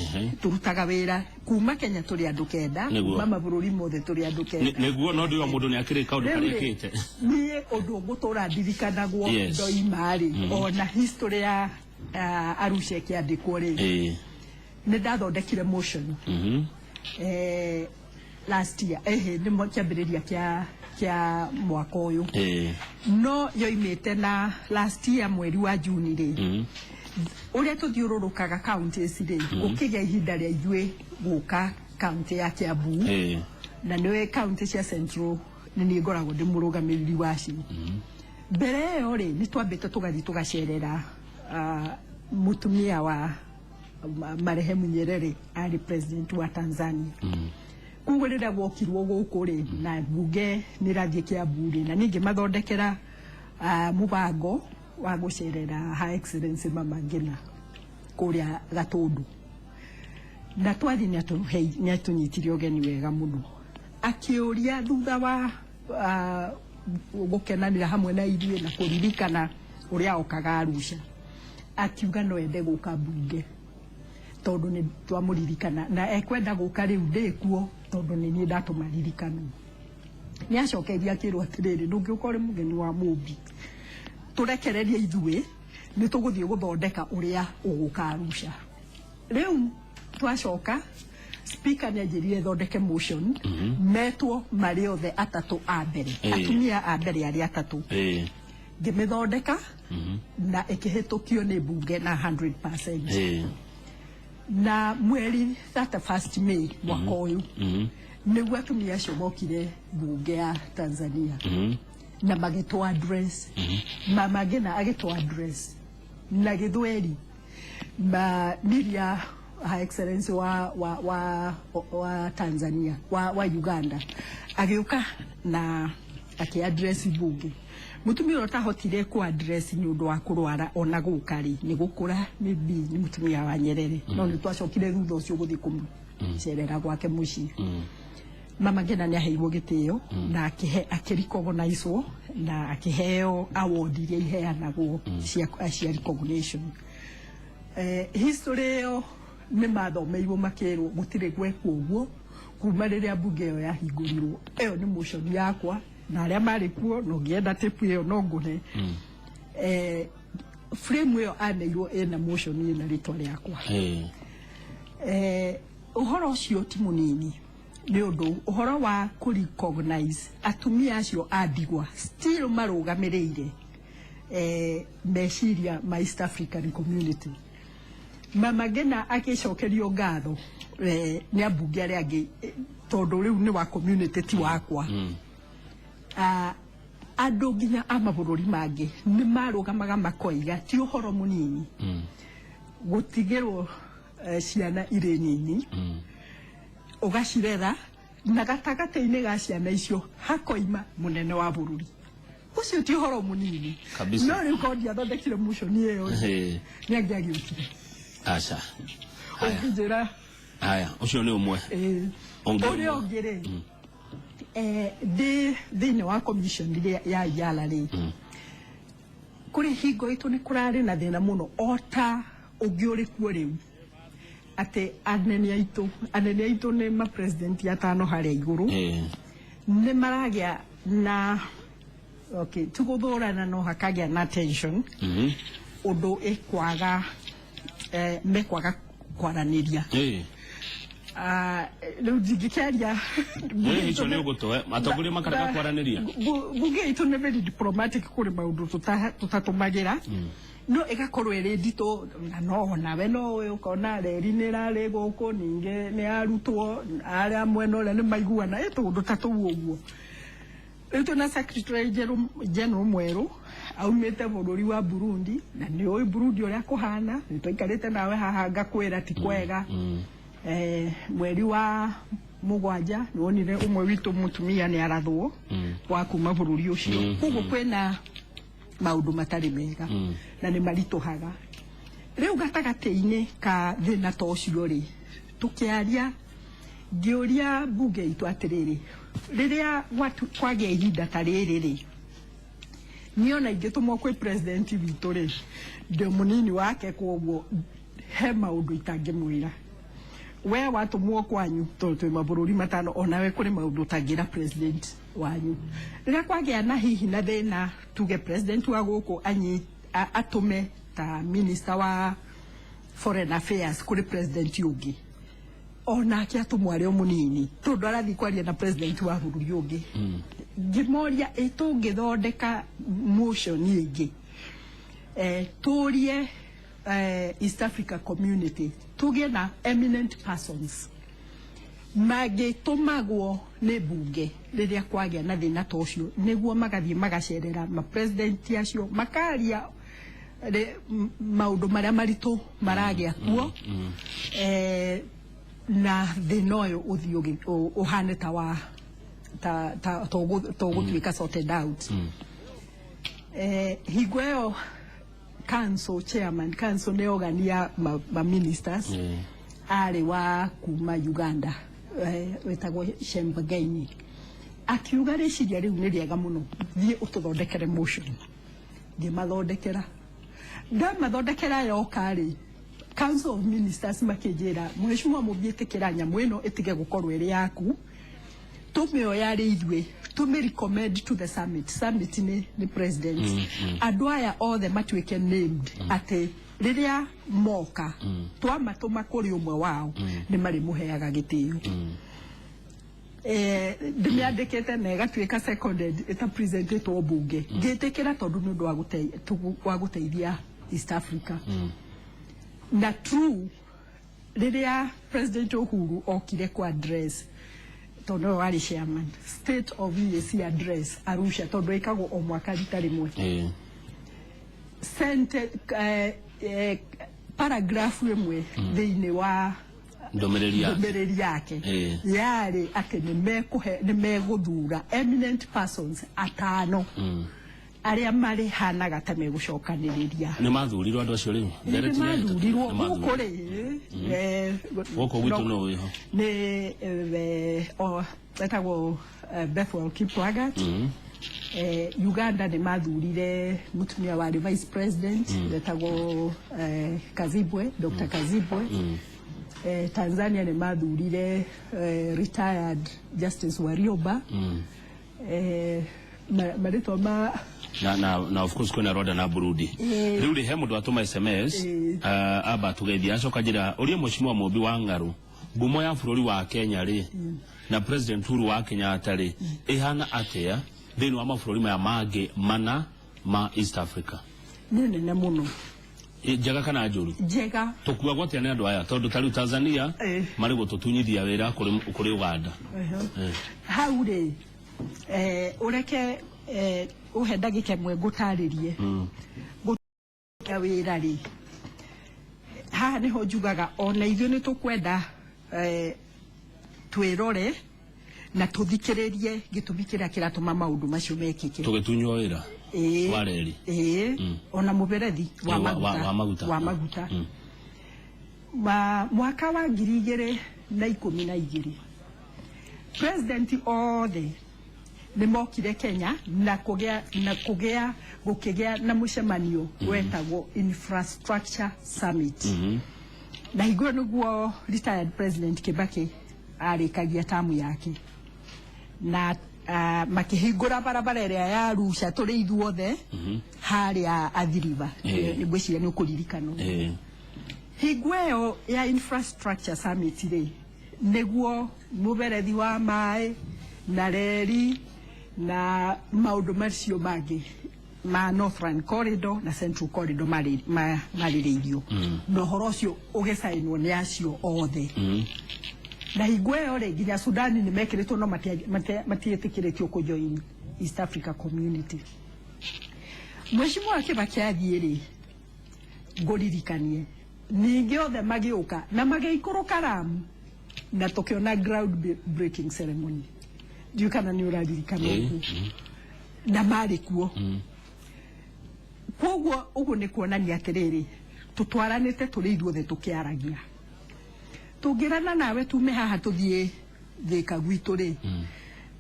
[SPEAKER 2] Tũrutaga wĩra kuma Kenya tũrĩ andũ 9. Kuma mabũrũri mothe tũrĩ andũ 9.
[SPEAKER 3] Nĩguo, no ndũĩ o mũndũ nĩ akĩrĩ kaũndũ
[SPEAKER 2] Rĩu
[SPEAKER 3] karĩa
[SPEAKER 2] rĩ,
[SPEAKER 3] ekĩte.
[SPEAKER 2] Niĩ ũndũ ngũtũra ndirikanagwo ndoima rĩ, ona history ya Arusha ĩkĩandĩkwo rĩ, nĩ ndathondekire motion last year, ehe, nĩ kĩambĩrĩria kĩa mwaka ũyũ. No yoimĩte na last year mweri wa Juni rĩ, ũrĩa tũthiũrũrũkaga counties rĩ, gũkĩgĩa ihinda rĩa ithuĩ gũka county ya Kiambu. Na nĩwe county cia Central nĩ niĩ ngoragwo ndĩ mũrũgamĩrĩri wacio. Mbere ĩyo rĩ, nĩ twambĩte tũgathiĩ tũgacerera mũtumia wa marehemu Nyerere, arĩ president wa Tanzania. Koguo rĩrĩa gwokirwo gũkũ rĩ, na mbunge nĩ ĩrathiĩ Kiambu rĩ, na niĩ ngĩmathondekera mũbango wa gũcerera Her Excellency Mama Ngina kũrĩa Gatũndũ. Na twathiĩ nĩ atũnyitire ũgeni wega mũno, akĩũria thutha wa gũkenanĩra hamwe na ithuĩ na kũririkana ũrĩa okaga Arusha, akiuga no ende gũka mbunge tondũ nĩ twamũririkana na ekwenda gũka rĩu ndĩkuo tondũ nĩ niĩ ndatũma ririkanwo. Nĩ acokeria akĩrwo atĩrĩrĩ, ndũngĩũka ũrĩ mũgeni wa Mũmbi, tũrekererie ithuĩ nĩ tũgũthiĩ gũthondeka ũrĩa ũgũka Arusha. Rĩu twacoka, speaker nĩ anjĩrire thondeke motion metwo marĩ othe atatũ a mbere, atumia a mbere arĩa atatũ. Ngĩmĩthondeka na ĩkĩhĩtũkio nĩ mbunge na 100%. Na mweri 31st May mwaka ũyũ nĩguo atumia acio mokire mbunge ya Tanzania na magĩtwo address. Mama Ngina agĩtwo address na Gĩthweri, ma Miria. Her Excellency wa Tanzania, wa Uganda agĩũka na akĩ address bunge. Mutumia ũrĩa ũtahotire ku address nĩ ũndũ wa kũrwara ona gũka rĩ, nĩ gũkũra, maybe nĩ mũtumia wa Nyerere, no nĩ twacokire thutha ũcio gũthiĩ kũmũcerera gwake mũciĩ. Mama Ngina nĩ aheirwo gĩtĩo na akĩhe akĩrecognizwo na akĩheo award iria iheanagwo cia recognition. History ĩyo nĩ mathomeirwo makĩrwo gũtirĩ gwekwo ũguo kuma rĩrĩa bunge ĩyo yahingũrirwo. Ĩyo nĩ motion yakwa na arĩa marĩ kuo, na ũngĩenda tape ĩyo no ngũhe. Frame ĩyo aneirwo ĩna motion ĩna rĩtwa rĩakwa. Ũhoro ũcio ti mũnini, nĩ ũndũ ũhoro wa kũ recognize atumia acio a ndigwa still marũgamĩrĩire meciria ma East African Community. Mama Ngina agĩcokerio ngatho nĩ ambunge arĩa angĩ, tondũ rĩu nĩ wa community ti wakwa. Andũ nginya a mabũrũri mangĩ nĩ marũgamaga makoiga ti ũhoro mũnini gũtigĩrwo ciana irĩ nini, ũgacirera, na gatagatĩ-inĩ ga ciana icio hakoima mũnene wa bũrũri ũcio, ti ũhoro mũnini.
[SPEAKER 3] Kabisa.
[SPEAKER 2] No rĩu korwo ndiathondekire motion ĩyo nĩ angĩagĩũkire.
[SPEAKER 3] Aca. Haya.
[SPEAKER 2] Ũngĩnjĩra.
[SPEAKER 3] Haya, ũcio nĩ ũmwe. Ũngĩ?
[SPEAKER 2] Ũrĩa
[SPEAKER 3] Ũmwe.
[SPEAKER 2] ũngĩ rĩ, ndĩ thĩinĩ wa commission ĩrĩa ya Yala rĩ, kũrĩ hingo itũ nĩ kũrarĩ na thĩna mũno o ta ũngĩ ũrĩ kuo rĩu, atĩ anene aitũ nĩ ma president atano harĩa igũrũ, nĩ maragĩa na, okay, ti gũthũrana, no hakagĩa na tension, ũndũ ĩkwaga mekwaga kwaranĩria. Rĩu ndingĩkĩaria.
[SPEAKER 3] Icio nĩ ũgũtũhe atongoria makarega kwaranĩria.
[SPEAKER 2] Bunge itũ nĩ very diplomatic, kũrĩ maũndũ tũtatũmagĩra, no ĩgakorwo ĩrĩ nditũ, na no nawe no ũĩ ũkona reri nĩ ĩrarĩ gũkũ, ningĩ nĩ arutwo arĩa mwena ũrĩa nĩ maiguana ĩ tũũndũ ta tũu ũguo. Rĩu twĩna secretary general mwerũ aumĩte bũrũri wa Burundi, na nĩ ũĩ Burundi ũrĩa kũhana, nĩ twaikarĩte nawe haha ngakwĩra ti kwega. Mweri wa 7 nĩ wonire ũmwe witũ mũtumia nĩ arathwo wa kuma bũrũri ũcio, koguo kwĩna maũndũ matarĩ mega na nĩ maritũhaga. Rĩu gatagatĩ-inĩ ka thĩna ta ũcio rĩ, tũkĩaria ngĩũria mbunge itũ atĩrĩrĩ, rĩrĩa kwagĩa ihinda ta rĩrĩ rĩ, niĩ ona ingĩtũmwo kwĩ president witũ rĩ, ndĩ mũnini wake, koguo he maũndũ itangĩmwĩra. We watũmwo kwanyu, tondũ twĩ mabũrũri 5, onawe kũrĩ maũndũ ũtangĩra president wanyu. Rĩrĩa kwagĩa na hihi na thĩna, tuge president wa gũkũ atũme ta minister wa foreign affairs kũrĩ president ũngĩ, onake atũmwo arĩ o mũnini, tondũ arathiĩ kwaria na president wa bũrũri ũngĩ, ngĩmoria ĩ tũngĩthondeka motion ĩngĩ, tũrie East Africa Community tũgĩe na eminent persons mangĩtũmagwo nĩ mbunge rĩrĩa kwagĩa na thĩna ta ũcio, nĩguo magathiĩ magacerera mapresident acio, makaria maũndũ marĩa maritũ maragĩa kuo, na thĩna ũyũ ũthiĩ ũhane ta wa ta ta ta ũgũtuĩka sorted out. Hingo ĩyo council chairman, council nĩ organ ya ma ministers, arĩ wa kuma Uganda, wĩtagwo Shembagenyi, akiuga rĩciria rĩu nĩ rĩega mũno, thiĩ ũtũthondekere motion. Ngĩmathondekera, ndamathondekera yoka rĩ, Council of Ministers makĩnjĩra, "Mheshimiwa Mumbi, ĩtĩkĩra nyamũ ĩno ĩtige gũkorwo ĩrĩ yaku, tũmĩoya rĩ ithuĩ tũmĩ recommend to the summit." Summit nĩ president. Andũ aya othe matuĩke named, atĩ rĩrĩa moka twamatũma kũrĩ ũmwe wao nĩ marĩmũheaga gĩtĩo. Ndĩmĩandĩkĩte na ĩgatuĩka seconded, ĩtapresentetwo bunge, ngĩtĩkĩra tondũ nĩ ũndũ wa gũteithia East Africa. Na true, rĩrĩa President Uhuru okire kwa address, tondũ nĩwe warĩ chairman, State of EAC address Arusha, tondũ ĩkagwo o mwaka rita rĩmwe, sente Paragraph ĩmwe thĩinĩ wa
[SPEAKER 3] Ndũmĩrĩri yake.
[SPEAKER 2] Ndũmĩrĩri yake yarĩ atĩ nĩ megũthura eminent persons atano arĩa marĩhanaga ta megũcokanĩrĩria.
[SPEAKER 3] Nĩ mathurirwo andũ acio rĩu?
[SPEAKER 2] Nĩ
[SPEAKER 3] Ndereti nĩ
[SPEAKER 2] mathurirwo.
[SPEAKER 3] nĩ mathurirwo.
[SPEAKER 2] Gũkũ rĩ,
[SPEAKER 3] Gũkũ gwitũ no wĩho?
[SPEAKER 2] Nĩ etagwo Bethwel Kiplagat. Uganda nĩ mathurire mũtumia warĩ vice president, etagwo Kazibwe, Dr. Kazibwe. Tanzania nĩ mathurire retired Justice Warioba. Marĩtwa ma
[SPEAKER 3] Na of course kwĩna Rwanda na Burundi. Rĩu rĩ, he mũndũ atũma SMS, amba tũgeithia, acoka njĩra ũria mheshimiwa Mũmbi wa Ng'arũ, ngumo ya bũrũri wa Kenya rĩ, na President Uhuru wa Kenyatta rĩ, ĩhana atĩa thĩinĩ wa mabũrũri maya mangĩ mana ma East Africa?
[SPEAKER 2] Nĩ nene mũno.
[SPEAKER 3] Njega kana njũru?
[SPEAKER 2] Njega.
[SPEAKER 3] Tũkuagwo atĩa nĩ andũ aya, tondũ ta rĩu Tanzania marĩ gũtũtunyithia wĩra kũrĩ Uganda?
[SPEAKER 2] Hau rĩ, ũreke ũhe ndagĩka ĩmwe ngũtarĩrie. Gũtunya wĩra rĩ, haha nĩho njugaga ona ithuĩ nĩ tũkwenda twĩrore na tũthikĩrĩrie gĩtũmi kĩrĩa kĩratũma maũndũ macio mekĩke.
[SPEAKER 3] Tũgĩtunywo wĩra wa reri.
[SPEAKER 2] Ĩĩ, ona mũberethi wa maguta.
[SPEAKER 3] Wa maguta.
[SPEAKER 2] Wa maguta. Mwaka wa 2012 president othe nĩ mokire Kenya na gũkĩgĩa na mũcemanio wetagwo Infrastructure Summit, na hingo ĩyo nĩguo retired President Kibaki arĩkagia tamu yake, na makĩhingũra barabara ĩrĩa ya Arusha tũrĩ ithuothe harĩa Athi River. Nĩ ngwĩciria nĩ ũkũririkana ũguo. Hingo ĩyo ya Infrastructure Summit rĩ, nĩguo mũberethi wa maĩ na reri na maũndũ macio mangĩ ma Northern Corridor na Central Corridor marĩrĩirio, na ũhoro ũcio ũgĩcainwo nĩ acio othe. Na hingo ĩyo rĩ, nginya Sudani nĩ mekĩrĩtwo, no matiĩtĩkĩrĩtio kũjoin East Africa Community. Mheshimiwa Kibaki athiĩ rĩ, ngũririkanie ningĩ othe magĩũka na magĩikũrũka Ramu na tũkĩona ground breaking ceremony. Ndiũĩ kana nĩ ũraririkana ũguo, na marĩ kuo. Koguo ũguo nĩ kuonania atĩrĩrĩ, tũtwaranĩte tũrĩ ithuothe tũkĩaragia. Tũngĩrana nawe tume haha tũthiĩ Thĩka gwitũ rĩ,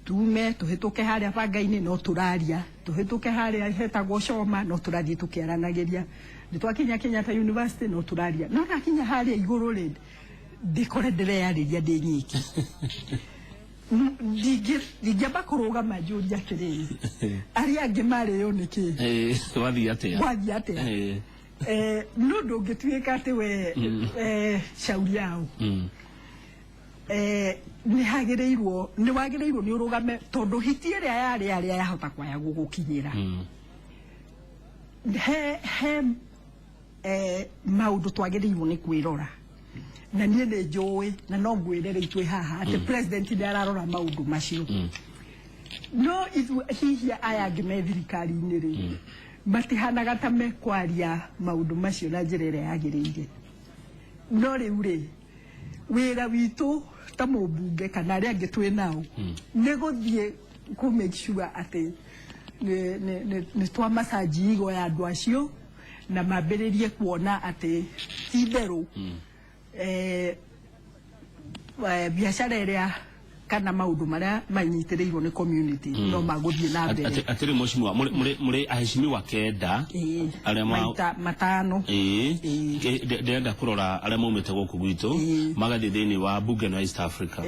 [SPEAKER 2] tume tũhĩtũke harĩa banga-inĩ no tũraria, tũhĩtũke harĩa hetagwo Coma no tũrathiĩ tũkĩaranagĩria, nĩ twakinya Kenyatta University no tũraria, no ndakinya harĩa igũrũ rĩ, ndĩkore ndĩreyarĩria ndĩ nyiki. Ndingĩamba kũrũgama njũrie atĩrĩrĩ, arĩa angĩ marĩo nĩkĩ?
[SPEAKER 3] Wathiĩ atĩa?
[SPEAKER 2] Gwathiĩ atĩa? No ndũngĩtuĩka atĩ we shauri yao. Nĩ hagĩrĩirwo, nĩ wagĩrĩirwo nĩ ũrũgame, tondũ hiti ĩrĩa yarĩ arĩa yahota kwaya gũgũkinyĩra. He maũndũ twagĩrĩirwo nĩ kwĩrora, na niĩ nĩ njũĩ na no ngwĩre rĩu twĩ haha atĩ president nĩ ararora maũndũ macio, no ithuĩ hihi aya angĩ me thirikari-inĩ rĩ, matihanaga ta mekwaria maũndũ macio na njĩra ĩrĩa yagĩrĩire. No rĩu rĩ, wĩra witũ ta mũmbunge kana arĩa angĩ twĩ nao nĩ gũthiĩ kũ make sure atĩ nĩ twa massage igo ya andũ acio na mambĩrĩrie kuona atĩ ti itherũ biacara ĩrĩa kana maũndũ marĩa manyitĩrĩirwo nĩ community no magũthiĩ na mbere.
[SPEAKER 3] Atĩrĩ mheshimiwa, mũrĩ aheshimiwa 9 arĩa ma
[SPEAKER 2] maita matano.
[SPEAKER 3] Ĩĩ. Ndĩrenda kũrora arĩa maumĩte gũkũ gwitũ magathiĩ thĩinĩ wa bunge ya East Africa.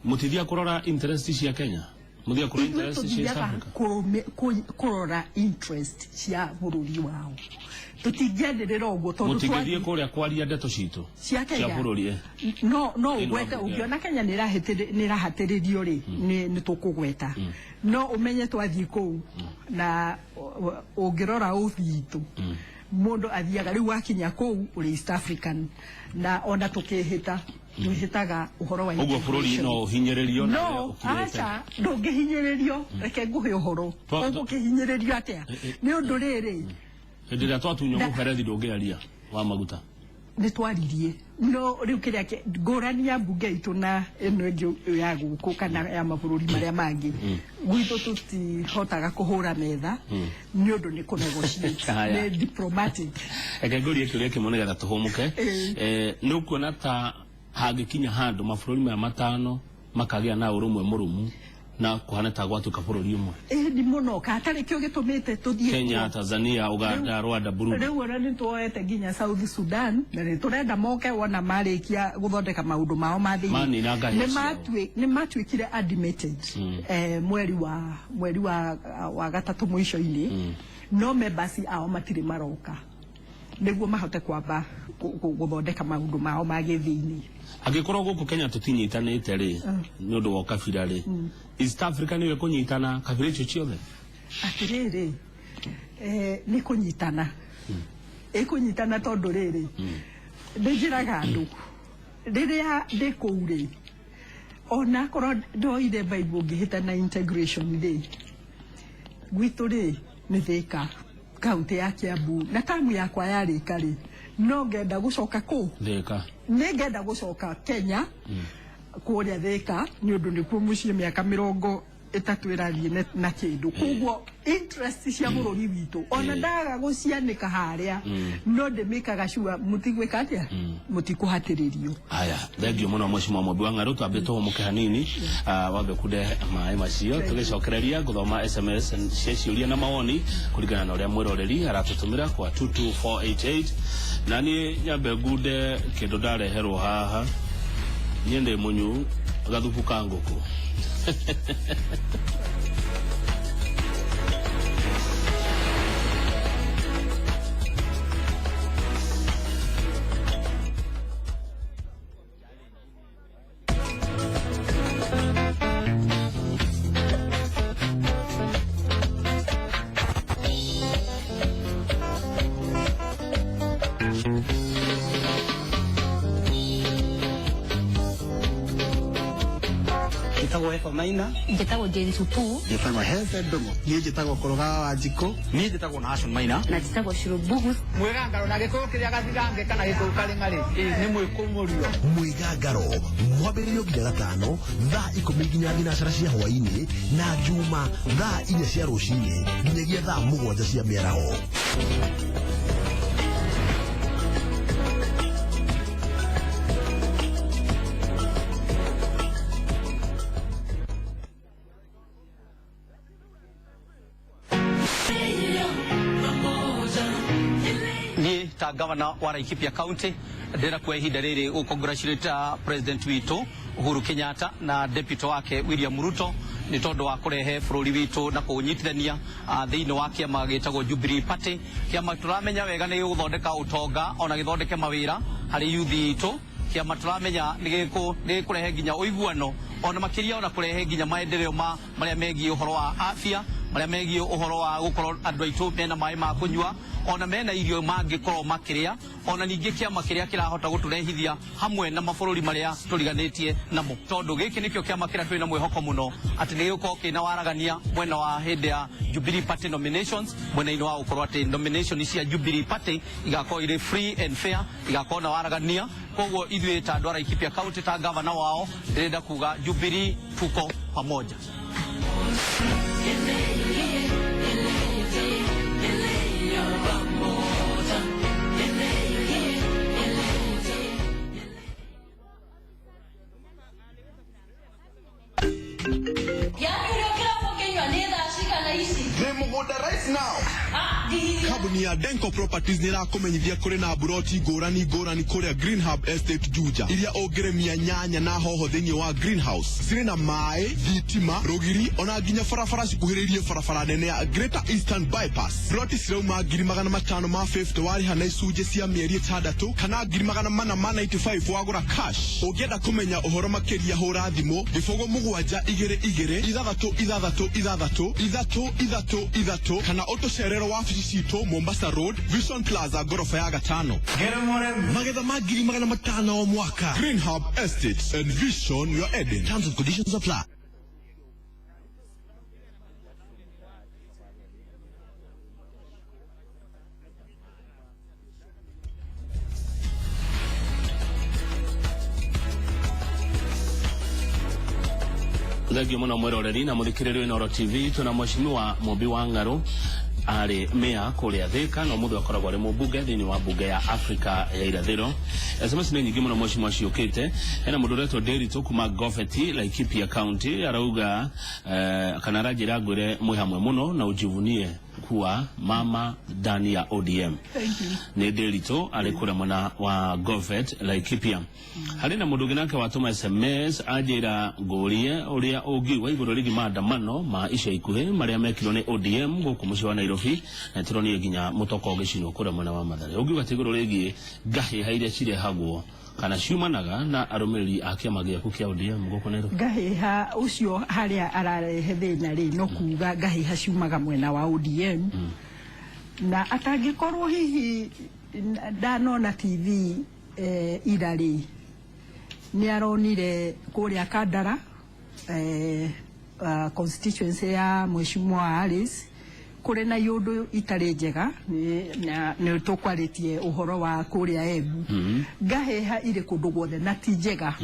[SPEAKER 3] Mũtithiaga kũrora interest cia Kenya, mũthiaga kũrora
[SPEAKER 2] Ithuĩ
[SPEAKER 3] interest cia East
[SPEAKER 2] tũthiaga
[SPEAKER 3] Africa?
[SPEAKER 2] Kũrora interest cia bũrũri wao. Tũtingĩanĩrĩra ũguo tondũ
[SPEAKER 3] Mũtingĩthiĩ kũrĩa kwaria ndeto citũ
[SPEAKER 2] cia
[SPEAKER 3] cia
[SPEAKER 2] Kenya
[SPEAKER 3] bũrũri?
[SPEAKER 2] No
[SPEAKER 3] Thĩinĩ wa
[SPEAKER 2] ũgwete
[SPEAKER 3] bunge.
[SPEAKER 2] ũngĩona Kenya nĩ ĩrahatĩrĩrio rĩ, nĩ tũkũgweta, no ũmenye twathiĩ kũu na ũngĩrora ũthi itũ mũndũ athiaga rĩu wakinya kũu ũrĩ East African, na ona tũkĩhĩta twĩhĩtaga ũhoro wa
[SPEAKER 3] Ũguo bũrũri
[SPEAKER 2] integration.
[SPEAKER 3] no ũhinyĩrĩrio na
[SPEAKER 2] No
[SPEAKER 3] ũrĩa ũkirĩte?
[SPEAKER 2] Aca, ndũngĩhinyĩrĩrio. Reke ngũhe ũhoro. Ũgũkĩhinyĩrĩrio atĩa nĩ ũndũ rĩrĩ?
[SPEAKER 3] Hĩndĩ ĩrĩa twatunywo mũberethi ndũngĩaria wa maguta.
[SPEAKER 2] Nĩ twaririe no rĩu kĩrĩa ngũrani ya mbunge itũ na ĩno ĩngĩ ya gũkũ kana ya mabũrũri marĩa mangĩ, gwitũ tũtihotaga kũhũra metha nĩ ũndũ nĩ kũ negotiate, nĩ diplomatic.
[SPEAKER 3] Reke ngũrie kĩũria kĩmwe nĩgetha tũhũmũke. Nĩ ũkuona ta hangĩkinya handũ mabũrũri maya matano makagĩa na ũrũmwe mũrũmu na kuhana ta gwatuĩka bũrũri ũmwe?
[SPEAKER 2] Ĩĩ, nĩ mũno katarĩ kĩo gĩtũmĩte tũthiĩ
[SPEAKER 3] Kenya, Tanzania, Uganda, Rwanda, Burundi.
[SPEAKER 2] Rĩu ona nĩ tuoete nginya South Sudan na nĩ tũrenda moke wona marĩkia gũthondeka maũndũ mao ma thĩinĩ.
[SPEAKER 3] Manina ngahĩha ciao.
[SPEAKER 2] Nĩ matuĩkire admitted mweri wa gatatũ mũico-inĩ, no members ao matirĩ maroka nĩguo mahote kwamba gũthondeka maũndũ mao ma gĩthĩinĩ.
[SPEAKER 3] Angĩkorwo gũkũ Kenya tũtinyitanĩte rĩ, nĩ ũndũ wa ũkabira rĩ, East Africa nĩyo ĩkũnyitana kabira icio ciothe?
[SPEAKER 2] Atĩrĩrĩ, nĩ kũnyitana, ĩkũnyitana, tondũ rĩrĩ ndĩ njĩraga andũ rĩrĩa ndĩ kũu rĩ, ona akorwo ndoire Bible ngĩhĩta na integration rĩ, gwitũ rĩ nĩ Thĩka, kaunti ya Kiambu, na tamu yakwa yarĩka rĩ, no ngenda gũcoka kũ?
[SPEAKER 3] Thĩka.
[SPEAKER 2] Nĩ ngenda gũcoka Kenya kũrĩa Thĩka nĩ ũndũ nĩkuo mũciĩ, mĩaka 30 ĩrathiĩ na kĩndũ. Koguo interest cia bũrũri witũ ona ndaga gũcianĩka harĩa, no ndĩmĩkaga sure mũtigwĩka atĩa, mũtikũhatĩrĩrio.
[SPEAKER 3] Haya, thengio mũno Mheshimiwa Mumbi wa Ng'arũ. Twambe tũhũmũke hanini, wambe kunde maĩ macio, tũgĩcokereria gũthoma SMS cia ciũria na mawoni kũringana na ũrĩa mwĩroreri aratũtũmĩra kwa 22488. Na niĩ nyambe ngunde kĩndũ ndareherwo haha. Niĩ ndĩ mũnyu gathubu ka ngũkũ.
[SPEAKER 4] Njĩtagwo Eva Maina.
[SPEAKER 5] Njĩtagwo Jane Supu.
[SPEAKER 1] Njĩtagwo Heze Ndũng'ũ. Niĩ njĩtagwo Kũrũga wa Njikũ.
[SPEAKER 4] Niĩ njĩtagwo Nashon Maina.
[SPEAKER 5] Na njĩtagwo Shirubugu.
[SPEAKER 6] Mwĩgangaro na gĩkũyũ kĩrĩa gathirange kana gĩkũyũ karĩng'arĩ nĩ mwĩkũmũrio.
[SPEAKER 7] Mwĩgangaro mwambĩrĩrio nginya gatano thaa 10 nginya thinacara cia hwaĩ-inĩ, na njuma thaa 4 cia rũcinĩ nginyagia thaa 7 cia mĩaraho.
[SPEAKER 4] Niĩ ta gavana wa Laikipia County ndĩrenda kuoya ihinda rĩrĩ gũ congratulate president witũ Uhuru Kenyatta na deputy wake William Ruto nĩ tondũ wa kũrehe bũrũri witũ na kũũnyitithania thĩinĩ wa kĩama gĩtagwo Jubilee Party, kĩama tũramenya wega nĩ gĩgũthondeka ũtonga ona gĩthondeke mawĩra harĩ youth itũ, kĩama tũramenya nĩ gĩkũrehe nginya ũiguano ona makĩria ona kũrehe nginya maendeleo ma marĩa megiĩ ũhoro wa afya, marĩa megiĩ ũhoro wa gũkorwo andũ aitũ mena maĩ ma kũnyua ona mena irio mangĩkorwo makĩrĩa, ona ningĩ kĩama kĩrĩa kĩrahota gũtũrehithia hamwe na mabũrũri marĩa tũriganĩtie namo, tondũ gĩkĩ nĩkĩo kĩama kĩrĩa twĩna mwĩhoko mũno atĩ nĩ gĩgũkorwo kĩna waragania mwena wa hĩndĩ ya Jubilee Party nominations, mwena-inĩ wa gũkorwo atĩ nomination cia Jubilee Party igakorwo irĩ free and fair, igakorwo na waragania. Koguo ithuĩ ta andũ a Laikipia County, ta gavana wao, ndĩrenda kuga Jubilee tuko pamoja.
[SPEAKER 8] Ndĩ mũgũnda right now. Kambuni ya Denko Properties nĩ ĩrakũmenyithia kũrĩ na mburoti ngũrani ngũrani kũrĩa Green Hub Estate Juja, iria ũngĩrĩmia nyanya na hoho thĩinĩ wa greenhouse. Cirĩ na maĩ, thitima, rũgiri ona nginya barabara cikuhĩrĩirie barabara nene ya Greater Eastern Bypass. Mburoti cirauma 550,000 warĩha na icunjĩ cia mĩeri 6, kana 495,000 wagũra cash. Ũngĩenda kũmenya ũhoro makĩria, hũra thimũ 0 7 2 2 6 6 6 3 3 3, kana ũtũcerere wabici citũ Mombasa Road, Vision Plaza, ngoroba ya gatano.
[SPEAKER 7] Magetha ma 500,000 o mwaka.
[SPEAKER 8] Green Hub Estate, envision your Eden.
[SPEAKER 7] Terms and conditions apply.
[SPEAKER 3] Thengio muno mwiroreri na muthikiriria Inooro TV. Twina mheshimiwa Mumbi wa Ng'arũ, arĩ meya kũrĩa Thika na ũmũthĩ akoragwo arĩ mũmbunge thĩinĩ wa mbunge ya Afrika ya Irathĩro. SMS nĩ nyingĩ mũno mheshimiwa ciũkĩte. Hena mũndũ ũretwo Ndĩritũ kuma Gobeti, Laikipia County, arauga kana aranjĩra ngwĩre mwĩ hamwe mũno na ujivunie kuwa mama ndani ya ODM.
[SPEAKER 2] Thank you.
[SPEAKER 3] Nĩ Ndĩritũ arĩ kũrĩa mwena wa Gobet, Laikipia. Harĩ na mũndũ ũngĩ nake watũma SMS, anjĩra ngũrie ũrĩa ũngiuga igũrũ rĩgiĩ maandamano ma ica ikuhĩ marĩa mekirwo nĩ ODM gũkũ mũciĩ wa Nairobi, na tũronire nginya mũtoko ũgĩcinwo kũrĩa mwena wa Mathare. Ũngiuga atĩ igũrũ rĩgiĩ ngahĩha iria cirehagwo kana ciumanaga na arũmĩrĩri a kĩama gĩaku kĩa ODM gũkũ Nairobi?
[SPEAKER 2] Ngahĩha ũcio harĩa ararehe thĩna rĩ, no kuga ngahĩha ciumaga mwena wa ODM, na atangĩkorwo hihi ndanona TV ira rĩ, nĩ aronire kũrĩa Kandara, constituency ya Mheshimiwa Alice, kũrĩ na iũndũ itarĩ njega, na nĩ tũkwarĩtie ũhoro wa kũrĩa Embu. Ngahĩha irĩ kũndũ guothe na ti njega.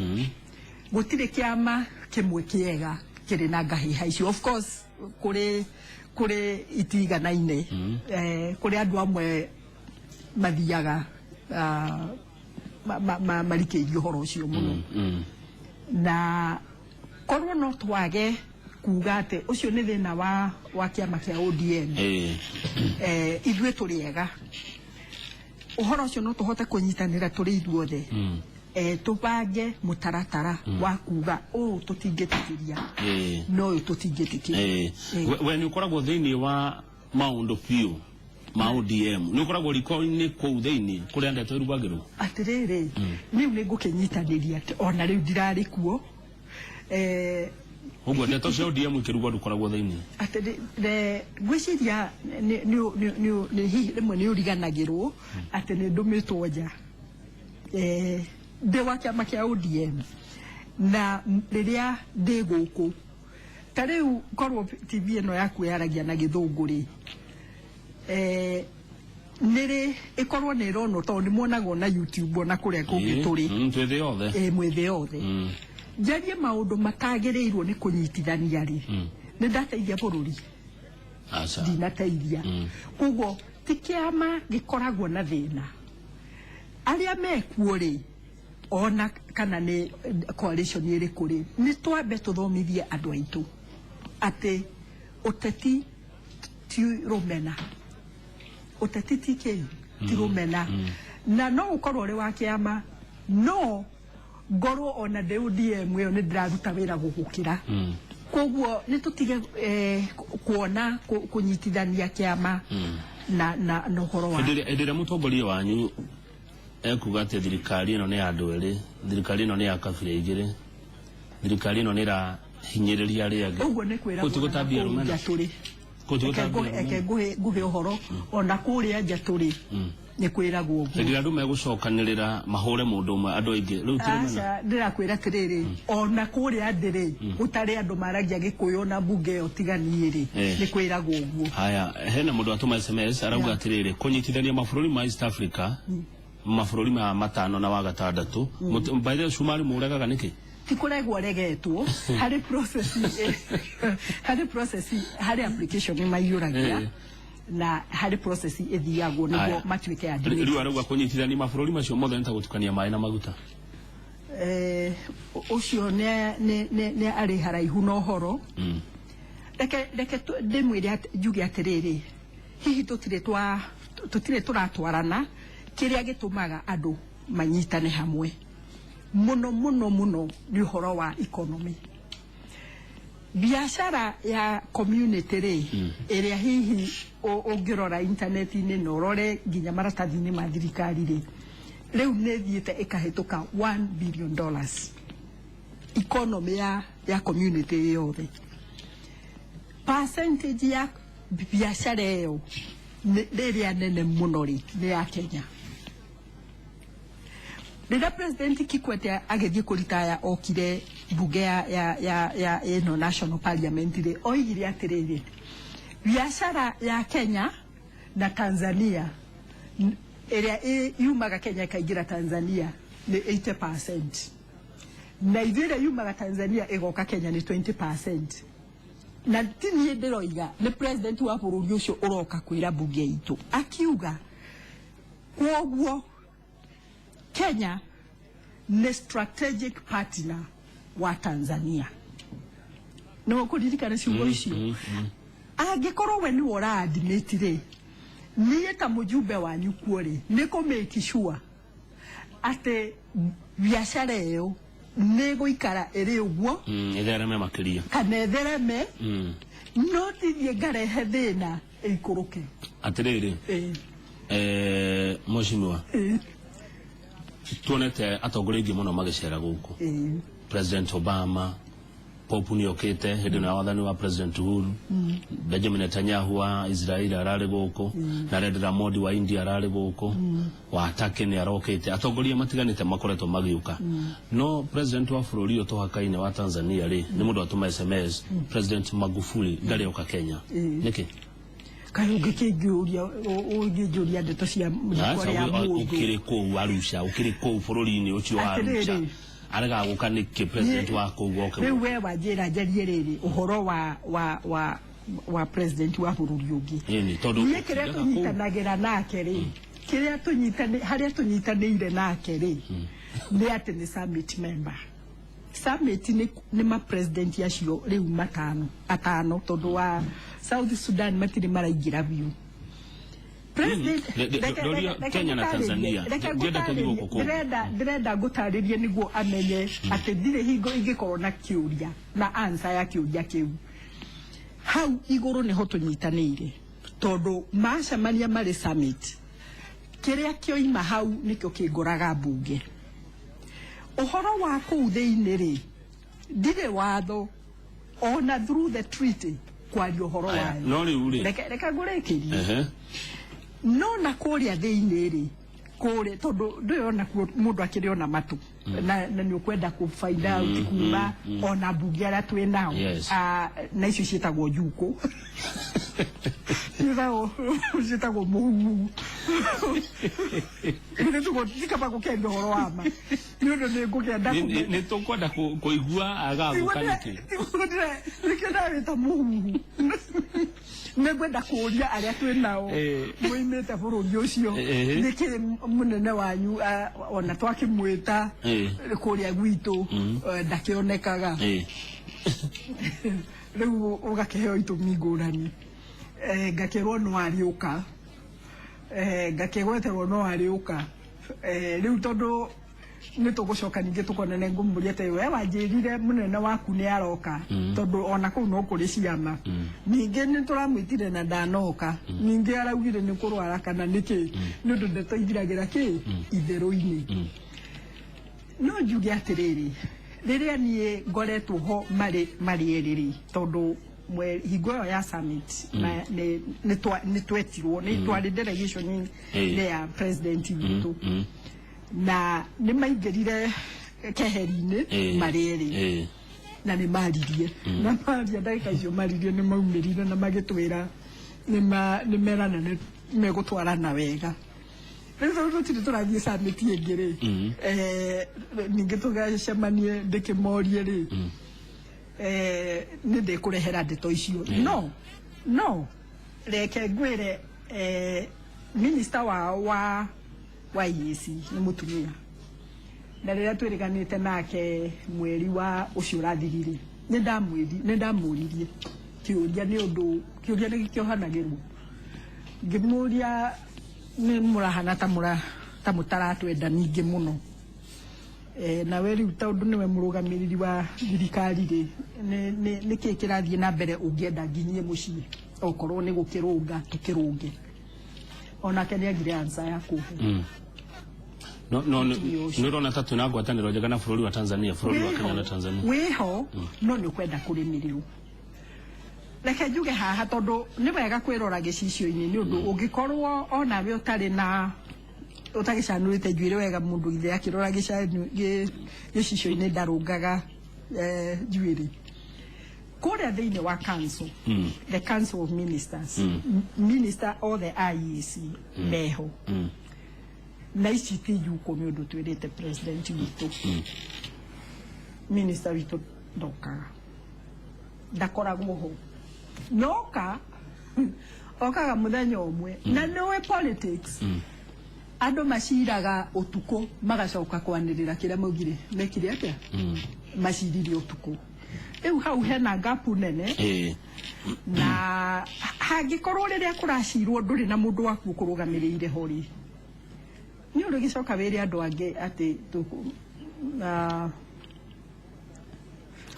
[SPEAKER 2] Gũtirĩ kĩama kĩmwe kĩega kĩrĩ na ngahĩha icio. Of course kũrĩ itiganaine, kũrĩ andũ amwe mathiaga marikĩirie ũhoro ũcio mũno, na korwo no twage kuga atĩ ũcio nĩ thĩna wa kĩama kĩa ODM, ithuĩ tũrĩ ega, ũhoro ũcio no tũhote kũnyitanĩra tũrĩ ithuothe, tũbange mũtaratara wa kuga ũũ tũtingĩtĩkĩria no ũyũ tũtingĩtĩkĩria.
[SPEAKER 3] We nĩ ũkoragwo thĩinĩ wa maũndũ biũ ma ODM, nĩ ũkoragwo riko-inĩ kũu thĩinĩ kũrĩa ndeto irugagĩrwo?
[SPEAKER 2] Atĩrĩrĩ, rĩu nĩ ngũkĩnyitanĩria atĩ ona rĩu ndirarĩ kuo.
[SPEAKER 3] Ũguo ndeto cia ODM ikĩrugwo ndũkoragwo thĩinĩ?
[SPEAKER 2] Atĩ ngwĩciria hihi rĩmwe nĩ ũriganagĩrwo atĩ nĩ ndũmĩtwo nja. Ndĩ wa kĩama kĩa ODM na rĩrĩa ndĩ gũkũ, ta rĩu korwo TV ĩno yaku yaragia na gĩthũngũ rĩ, nĩrĩ ĩkorwo nĩ ĩronwo tondũ nĩ muonagwo na YouTube ona kũrĩa kũngĩ tũrĩ.
[SPEAKER 3] Twĩ thĩ yothe.
[SPEAKER 2] Mwĩ thĩ yothe. Njarie maũndũ matagĩrĩirwo nĩ kũnyitithania rĩ, nĩ ndateithia bũrũri?
[SPEAKER 3] Aca.
[SPEAKER 2] Ndinateithia. Koguo ti kĩama gĩkoragwo na thĩna, arĩa mekuo rĩ, ona kana nĩ coalition ĩrĩkũ rĩ, nĩ twambe tũthomithie andũ aitũ atĩ ũteti ti rũmena, ũteti ti kĩ ti rũmena, na no ũkorwo ũrĩ wa kĩama, no ngorwo ona ndĩ ODM ĩyo nĩ ndĩraruta wĩra gũgũkĩra. Koguo nĩ tũtige kuona kũnyitithania kĩama na ũhoro wa
[SPEAKER 3] Hĩndĩ ĩrĩa mũtongoria wanyu ekuga atĩ thirikari ĩno nĩ ya andũ erĩ, thirikari ĩno nĩ ya kabira igĩrĩ, thirikari ĩno nĩ ĩrahinyĩrĩria arĩa angĩ,
[SPEAKER 2] ũguo nĩ kwĩra
[SPEAKER 3] Kũu ti gũtambia rũmena?
[SPEAKER 2] Nja tũrĩ.
[SPEAKER 3] Kũu ti
[SPEAKER 2] Reke
[SPEAKER 3] gũtambia
[SPEAKER 2] reke
[SPEAKER 3] rũmena?
[SPEAKER 2] nguhe ũhoro, ona kũrĩa nja tũrĩ nĩ kwĩragwo ũguo.
[SPEAKER 3] Hĩndĩ ĩrĩa andũ megũcokanĩrĩra mahũre mũndũ ũmwe, andũ aingĩ, rĩu ti rũmena?
[SPEAKER 2] Aca, ndĩrakwĩra atĩrĩrĩ, ona kũrĩa ndĩrĩ gũtarĩ andũ maragia gĩkũyũ na mbunge ĩyo tiganie rĩ, nĩ kwĩragwo ũguo.
[SPEAKER 3] Haya, hena mũndũ atũma SMS, arauga atĩrĩrĩ, kũnyitithania mabũrũri ma East Africa, mabũrũri maya matano na wa gatandatũ. By the way, cumari mũregaga nĩkĩ?
[SPEAKER 2] Ti kũregwo regetwo, harĩ process, harĩ application maiyũragia na harĩ process ĩthiagwo nĩguo matuĩke
[SPEAKER 3] Rĩu
[SPEAKER 2] admitted.
[SPEAKER 3] arauga kũnyitithania mabũrũri macio mothe nĩ ta gũtukania maĩ na maguta.
[SPEAKER 2] Ũcio nĩ arĩ haraihu na ũhoro. Reke ndĩmwĩre njuge atĩrĩrĩ, hihi tũtirĩ tũratwarana kĩrĩa gĩtũmaga andũ manyitane hamwe mũno mũno mũno nĩ ũhoro wa economy, biacara ya community rĩ, ĩrĩa hihi ũngĩrora intaneti-inĩ na ũrore nginya maratathi-inĩ ma thirikari rĩ, rĩu nĩ ĩthiĩte ĩkahĩtũka $1 billion, economy ya community yothe. Percentage ya biacara ĩyo rĩrĩa nene mũno rĩ, nĩ ya Kenya. Rĩrĩa President Kikwete agĩthiĩ kũritaya okire mbunge ya ĩno national parliament rĩ, oigire atĩrĩrĩ, biacara ya Kenya na Tanzania ĩrĩa yumaga Kenya ĩkaingĩra Tanzania nĩ 80%. Na ithuĩ ĩrĩa yumaga Tanzania ĩgoka Kenya nĩ 20%. Na ti niĩ ndĩroiga, nĩ president wa bũrũri ũcio ũroka kwĩra mbunge itũ akiuga kwoguo Kenya nĩ strategic partner wa Tanzania. No kũririkana ciugo icio? Angĩkorwo we nĩwe ũra-admit rĩ, niĩ ta mũjumbe wanyu kuo rĩ, nĩ kũ make sure atĩ biacara ĩyo nĩ ĩgũikara ĩrĩ ũguo
[SPEAKER 3] Ĩthereme makĩria.
[SPEAKER 2] Kana ĩthereme, no tithiĩ ngarehe thĩna ĩikũrũke.
[SPEAKER 3] Atĩrĩrĩ, mheshimiwa, tuonete atongoria aingĩ mũno magĩcera gũkũ. President Obama, Pope nĩ okĩte hĩndĩ ĩno ya wathani wa President Uhuru, Benjamin Netanyahu wa Israel ararĩ gũkũ, Narendra Modi wa India ararĩ gũkũ, wa Turkey nĩ arokĩte, atongoria matiganĩte makoretwo magĩũka. No president wa bũrũri ũyũ tũhakaine wa Tanzania rĩ, nĩ mũndũ atũma SMS, President Magufuli ndarĩ oka Kenya. Nĩkĩ?
[SPEAKER 2] Kaĩ ũngĩkĩnjũria, ũngĩnjũria ndeto cia riko rĩa mũndũ?
[SPEAKER 3] Ũkĩrĩ kũu Arusha, ũkĩrĩ kũu bũrũri-inĩ ũcio wa Arusha.
[SPEAKER 2] Atĩrĩrĩ.
[SPEAKER 3] Aregaga gũka nĩkĩ president wa kũu oke?
[SPEAKER 2] Rĩu we wanjĩra njarie rĩrĩ ũhoro wa president wa bũrũri ũngĩ.
[SPEAKER 3] Ĩni, tondũ
[SPEAKER 2] Niĩ kĩrĩa
[SPEAKER 3] ũtindaga kũu.
[SPEAKER 2] Tũnyitanagĩra nake rĩ, kĩrĩa tũnyitani harĩa tũnyitanĩire nake rĩ, nĩ atĩ nĩ summit member. Summit nĩ ma president acio rĩu matano, atano, tondũ wa South Sudan matirĩ maraingĩra biũ. President
[SPEAKER 3] Ndoria Kenya na Tanzania.
[SPEAKER 2] Reke
[SPEAKER 3] Ndienda tũthiĩ
[SPEAKER 2] ngũtarĩrie.
[SPEAKER 3] gũkũ kũngĩ.
[SPEAKER 2] Ndĩrenda ngũtarĩrie nĩguo amenye atĩ ndirĩ hingo ingĩkorwo na kĩũria na answer ya kĩũria kĩu. Hau igũrũ nĩho tũnyitanĩire, tondũ macemania marĩ summit, kĩrĩa kĩoima hau nĩkĩo kĩngoraga mbunge. Ũhoro wa kũu thĩinĩ rĩ, ndirĩ watho ona through the treaty kwaria ũhoro
[SPEAKER 3] Aya,
[SPEAKER 2] wayo.
[SPEAKER 3] no rĩu rĩ.
[SPEAKER 2] Reke ngũrĩkĩrie. No na kũrĩa thĩinĩ rĩ, kũrĩa tondũ ndũĩ ona kuo mũndũ akĩrĩ ona matũ na nĩ ũkwenda kũ find out kuma ona mbunge arĩa twĩ nao. Ah, na icio ciĩtagwo njukũ, ciĩtagwo mũhuhu. Tikaba gũkĩaria ũhoro wa ma nĩ ũndũ nĩ ngũkĩenda
[SPEAKER 3] Nĩ tũkwenda kũigua agaga gũka nĩkĩ.
[SPEAKER 2] Nĩkĩo ndawĩta mũhuhu. Nĩ ngwenda kũũria arĩa twĩ nao moimĩte bũrũri ũcio, nĩkĩ mũnene wanyu, ona twakĩmwĩta kũrĩa gwitũ, ndakĩonekaga? Rĩu ũgakĩheo itũmi ngũrani. Ngakĩrwo no arĩũka, ngakĩgweterwo no arĩũka. Rĩu tondũ nĩ tũgũcoka ningĩ tũkonane, ngũmũria atĩ we wanjĩrire mũnene waku nĩ aroka, tondũ ona kũu no kũrĩ ciama. Ningĩ nĩ tũramwĩtire na ndanoka. Ningĩ araugire nĩ kũrwara kana nĩkĩ, nĩ ũndũ ndeto ithiragĩra kĩ itherũ-inĩ. No njuge atĩrĩrĩ, rĩrĩa niĩ ngoretwo ho marĩ erĩ rĩ, tondũ hingo ĩyo ya summit na nĩ twetirwo, nĩ twarĩ delegation nĩ ya president witũ, na nĩ maingĩrire keheri-inĩ marĩ erĩ na nĩ maririe, na maria ndagĩka icio maririe nĩ maumĩrire na magĩtwĩra nĩ merana nĩ megũtwarana wega. Rĩu tondũ tũtirĩ tũrathiĩ summit ĩngĩ rĩ, ningĩ tũgacemanie ndĩkĩmorie rĩ, nĩ ndĩkũrehera ndeto icio. No reke ngwĩre, minister wao wa EAC nĩ mũtumia, na rĩrĩa twĩrĩganĩte nake mweri wa ũcio ũrathirire, nĩ ndamũririe kĩũria, nĩ ũndũ kĩũria nĩ gĩkĩohanagĩrwo. Ngĩmũria, nĩ mũrahana ta mũra ta mũtaratwenda ningĩ mũno, nawe rĩu tondũ nĩwe mũrũgamĩrĩri wa thirikari rĩ, nĩ kĩĩ kĩrathiĩ na mbere ũngĩenda nginyie mũciĩ, okorwo nĩ gũkĩrũnga tũkĩrũnge? Onake nĩ agire answer ya kũhe.
[SPEAKER 3] No
[SPEAKER 2] Mũtumia ũcio.
[SPEAKER 3] nĩ ũrona ta twĩna ngwatanĩro njega na bũrũri wa Tanzania, bũrũri wa Kenya na Tanzania?
[SPEAKER 2] Wĩho, no nĩ ũkwenda kũrĩmĩrĩrwo. Reke njuge haha, tondũ nĩ wega kwĩrora gĩcicio-inĩ, nĩ ũndũ ũngĩkorwo onawe ũtarĩ na ũtagĩcanũrĩte njuĩrĩ wega, mũndũ ithe akĩrora gĩcicio-inĩ ndarũngaga njuĩrĩ. Kũrĩa thĩinĩ wa council, the Council of Ministers, minister othe a EAC meho, na ici ti njukũ, nĩ ũndũ twĩrĩte president witũ. Minister witũ ndokaga, ndakoragwo ho, noka okaga mũthenya ũmwe. Na nĩũĩ politics, andũ maciraga ũtukũ, magacoka kwanĩrĩra kĩrĩa maugire mekire atĩa, macirire ũtukũ. Rĩu hau hena gapu nene. Na hangĩkorwo rĩrĩa kũracirwo ndũrĩ na mũndũ waku ũkũrũgamĩrĩire ho rĩ, nĩ ũrĩgĩcoka wĩre andũ angĩ atĩ na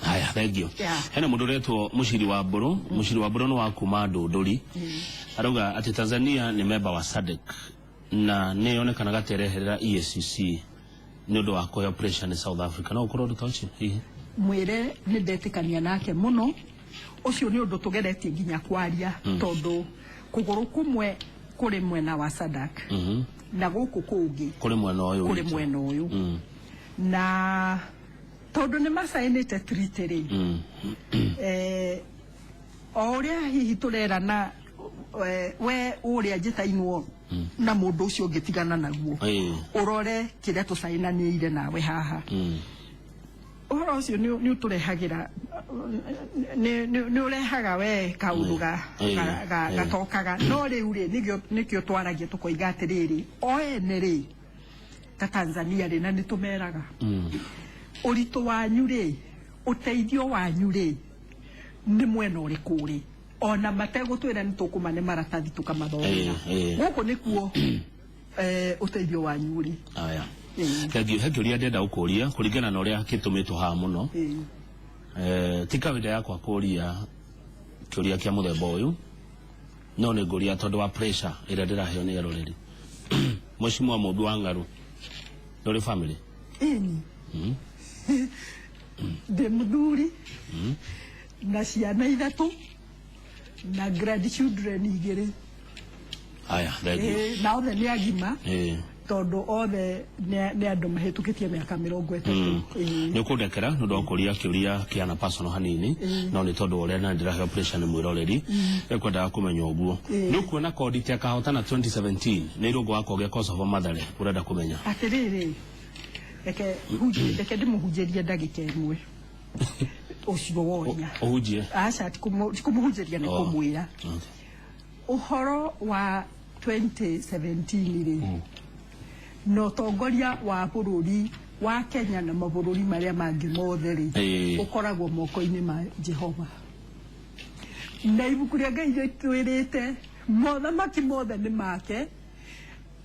[SPEAKER 3] Haya, thank you. Hena mũndũ ũretwo Mũciri wa Mbũrũ. Mũciri wa Mbũrũ nĩ wa kuma Ndũndũri, arauga atĩ Tanzania nĩ memba wa SADC na nĩ yonekanaga ta ĩreherera EACC nĩ ũndũ wa kũheo pressure nĩ South Africa. No ũkorwo ũndũ ta ũcio hihi?
[SPEAKER 2] Mwĩre nĩ ndetĩkania nake mũno. Ũcio nĩ ũndũ tũgeretie nginya kwaria, tondũ kũgũrũ kũmwe kũrĩ mwena wa SADC na gũkũ kũngĩ
[SPEAKER 3] kũrĩ mwena ũyũ
[SPEAKER 2] kũrĩ
[SPEAKER 3] witũ.
[SPEAKER 2] Mwena ũyũ. Na tondũ nĩ macainĩte treaty rĩ, o ũrĩa hihi tũrerana, we ũrĩa njĩtainwo na mũndũ ũcio ũngĩ, tigana naguo, ũrore kĩrĩa tũcainanĩire nawe haha. Ũhoro ũcio nĩ ũtũrehagĩra, nĩ ũrehaga we kaũndũ gatokaga. No rĩu rĩ, nĩkĩo twaragia tũkoiga atĩrĩrĩ, o ene rĩ, ta Tanzania rĩ, na nĩ tũmeraga, ũritũ wanyu rĩ, ũteithio wanyu rĩ, nĩ mwena ũrĩkũ rĩ, ona mategũtwĩra nĩ tũkũmane maratathi tũkamathomera. Gũkũ nĩkuo ũteithio wanyu rĩ.
[SPEAKER 3] Aya. Thank you. He kĩũria ndĩrenda gũkũria kũringana na ũrĩa kĩtũmĩtwo haha mũno. Ti kawaida yakwa kũria kĩũria kĩa mũthemba ũyũ, no nĩ ngũria tondũ wa pressure ĩrĩa ndĩraheo nĩ eroreri. Mheshimiwa Mũmbi wa Ng'aru, ndũrĩ family?
[SPEAKER 2] Ĩni, ndĩ mũthuri na ciana ithatũ na grandchildren igĩrĩ.
[SPEAKER 3] Aya, thank you.
[SPEAKER 2] Na othe nĩ agima, tondũ othe nĩ andũ mahĩtũkĩtie mĩaka 30.
[SPEAKER 3] Nĩ ũkũndekera nĩ ũndũ wa kũria kĩũria kĩana personal hanini, no nĩ tondũ wa ũrĩa na ndĩraheo pressure nĩ mwĩroreri ekwendaga kũmenya ũguo. Nĩ ũkuona Kondi ta akahotana 2017? Nĩ Irũngũ wa Koge Kosovo Mathare ũrenda kũmenya.
[SPEAKER 2] Atĩrĩrĩ, reke ndĩmũhunjĩrie ndagĩka ĩmwe ũcio woria.
[SPEAKER 3] Ũhunjie?
[SPEAKER 2] Aca, ti kũmũhunjĩria, nĩ kũmwĩra ũhoro wa 2017 rĩ, na ũtongoria wa bũrũri wa Kenya na mabũrũri marĩa mangĩ mothe rĩ, ũkoragwo moko-inĩ ma Jehova, na ibuku rĩa Ngai rĩtwĩrĩte mothamaki mothe nĩ make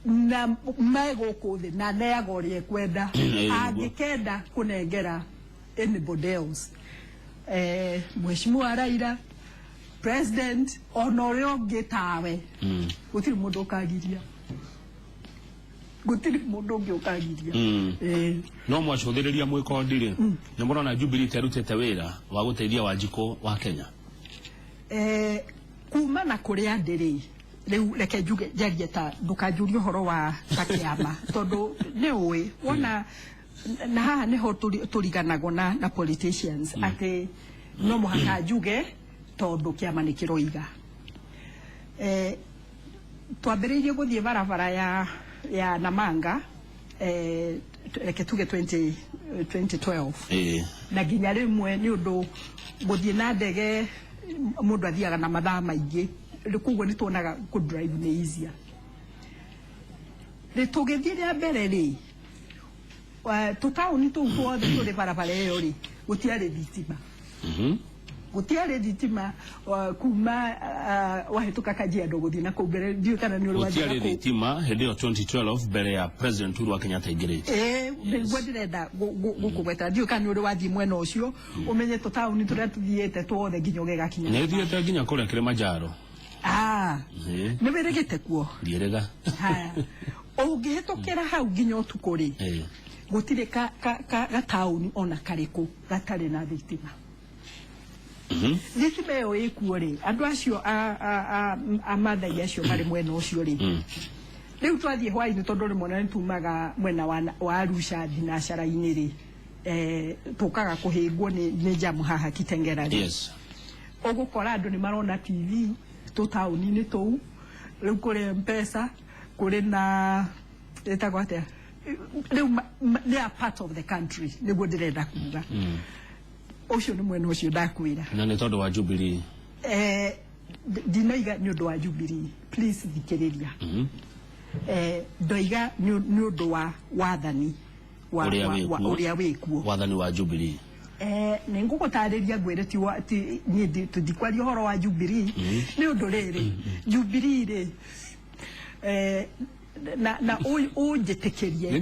[SPEAKER 2] na me gũkũ thĩ, na neaga ũrĩa ekwenda. Angĩkenda kũnengera anybody else, Mheshimiwa Raila, president, ona ũrĩa ũngĩ tawe, gũtirĩ mũndũ ũkagiria, gũtirĩ mũndũ ũngĩ ũkagiria.
[SPEAKER 3] No mwacũthĩrĩria mwĩkondi rĩ, nĩ mũrona Jubilee terutĩte wĩra wa gũteithia Wanjikũ wa Kenya?
[SPEAKER 2] Kuma na kũrĩa ndĩrĩ rĩu, reke njuge, njarie ta ndũkanjũrie ũhoro wa ta kĩama, tondũ nĩ ũĩ wona na haha nĩho tũriganagwo na politicians atĩ no mũhaka njuge tondũ kĩama nĩ kĩroiga. Twambĩrĩirie gũthiĩ barabara ya Namanga, reke tuge 20, 2012, na nginya rĩmwe nĩ ũndũ gũthiĩ na ndege mũndũ athiaga na mathaa maingĩ. Rĩu koguo nĩ tuonaga kũ drive nĩ easier. Rĩ tũgĩthiĩ rĩa mbere rĩ, tũtaũni tũu tuothe tũrĩ barabara ĩyo rĩ, gũtiarĩ thitima. Gũtiarĩ thitima kuma wahĩtũka Kajiado gũthiĩ na kũu mbere. Ndiũĩ kana nĩ ũrĩ wathiĩ na
[SPEAKER 3] Gũtiarĩ
[SPEAKER 2] kũu.
[SPEAKER 3] thitima hĩndĩ ĩyo 2012, mbere ya President Uhuru wa Kenyatta aingĩrĩte.
[SPEAKER 2] Ĩĩ, nĩguo ndĩrenda gũkũgwetera. Ndiũĩ kana nĩ ũrĩ wathiĩ mwena ũcio, ũmenye tũtaũni tũrĩa tũthiĩte tuothe nginya ũgĩgakinya.
[SPEAKER 3] Nĩ thiĩte nginya kũrĩa Kilimanjaro.
[SPEAKER 2] Ah, nĩ wĩrĩgĩte kuo?
[SPEAKER 3] Ndiĩrĩga.
[SPEAKER 2] Haya, ũngĩhĩtũkĩra hau nginya ũtukũ rĩ, gũtirĩ ka gataũni ona karĩkũ gatarĩ na thitima. Thitima ĩyo ĩkuo rĩ, andũ acio a Mathai acio marĩ mwena ũcio rĩ, rĩu twathiĩ hwainĩ, tondũ rĩmwe na nĩtumaga mwena wa Arusha thinacara-inĩ rĩ, tũkaga kũhĩngwo nĩ jamu haha Kitengela rĩ, ũgũkora andũ nĩ marona TV tũtaũni-inĩ tũu. Rĩu kũrĩ Mpesa, kũrĩ na ĩtagwo atĩa, rĩu they are part of the country nĩguo ndĩrenda kuga. Ũcio nĩ mwena ũcio ndakwĩra.
[SPEAKER 3] Na nĩ tondũ wa Jubilee?
[SPEAKER 2] Ndinoiga nĩ ũndũ wa Jubilee, please thikĩrĩria. Ndoiga nĩ ũndũ wa wathani ũrĩa wĩkuo,
[SPEAKER 3] wathani wa Jubilee.
[SPEAKER 2] Nĩ ngũgũtarĩria ngwĩre ti niĩ tũndikwaria ũhoro wa Jubilee nĩ ũndũ rĩrĩ Jubilee rĩ na ũnjĩtĩkĩrie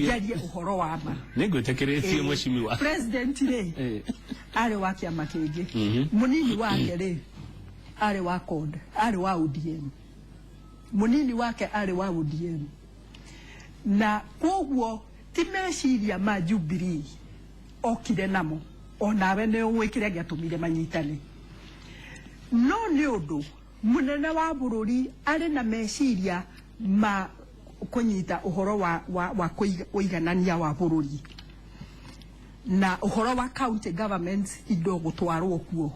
[SPEAKER 2] njarie ũhoro wa ma.
[SPEAKER 3] Nĩngwĩtĩkĩrĩtie mheshimiwa.
[SPEAKER 2] President rĩ arĩ wa kĩama kĩngĩ, mũnini wake rĩ arĩ wa CORD, arĩ wa ODM, mũnini wake arĩ wa ODM, na koguo ti meciria ma Jubilee okire namo, onawe nĩ ũĩ kĩrĩa gĩatũmire manyitane. No nĩ ũndũ mũnene wa bũrũri arĩ na meciria ma kũnyita ũhoro wa ũiganania wa bũrũri na ũhoro wa county governments indo gũtwarwo kuo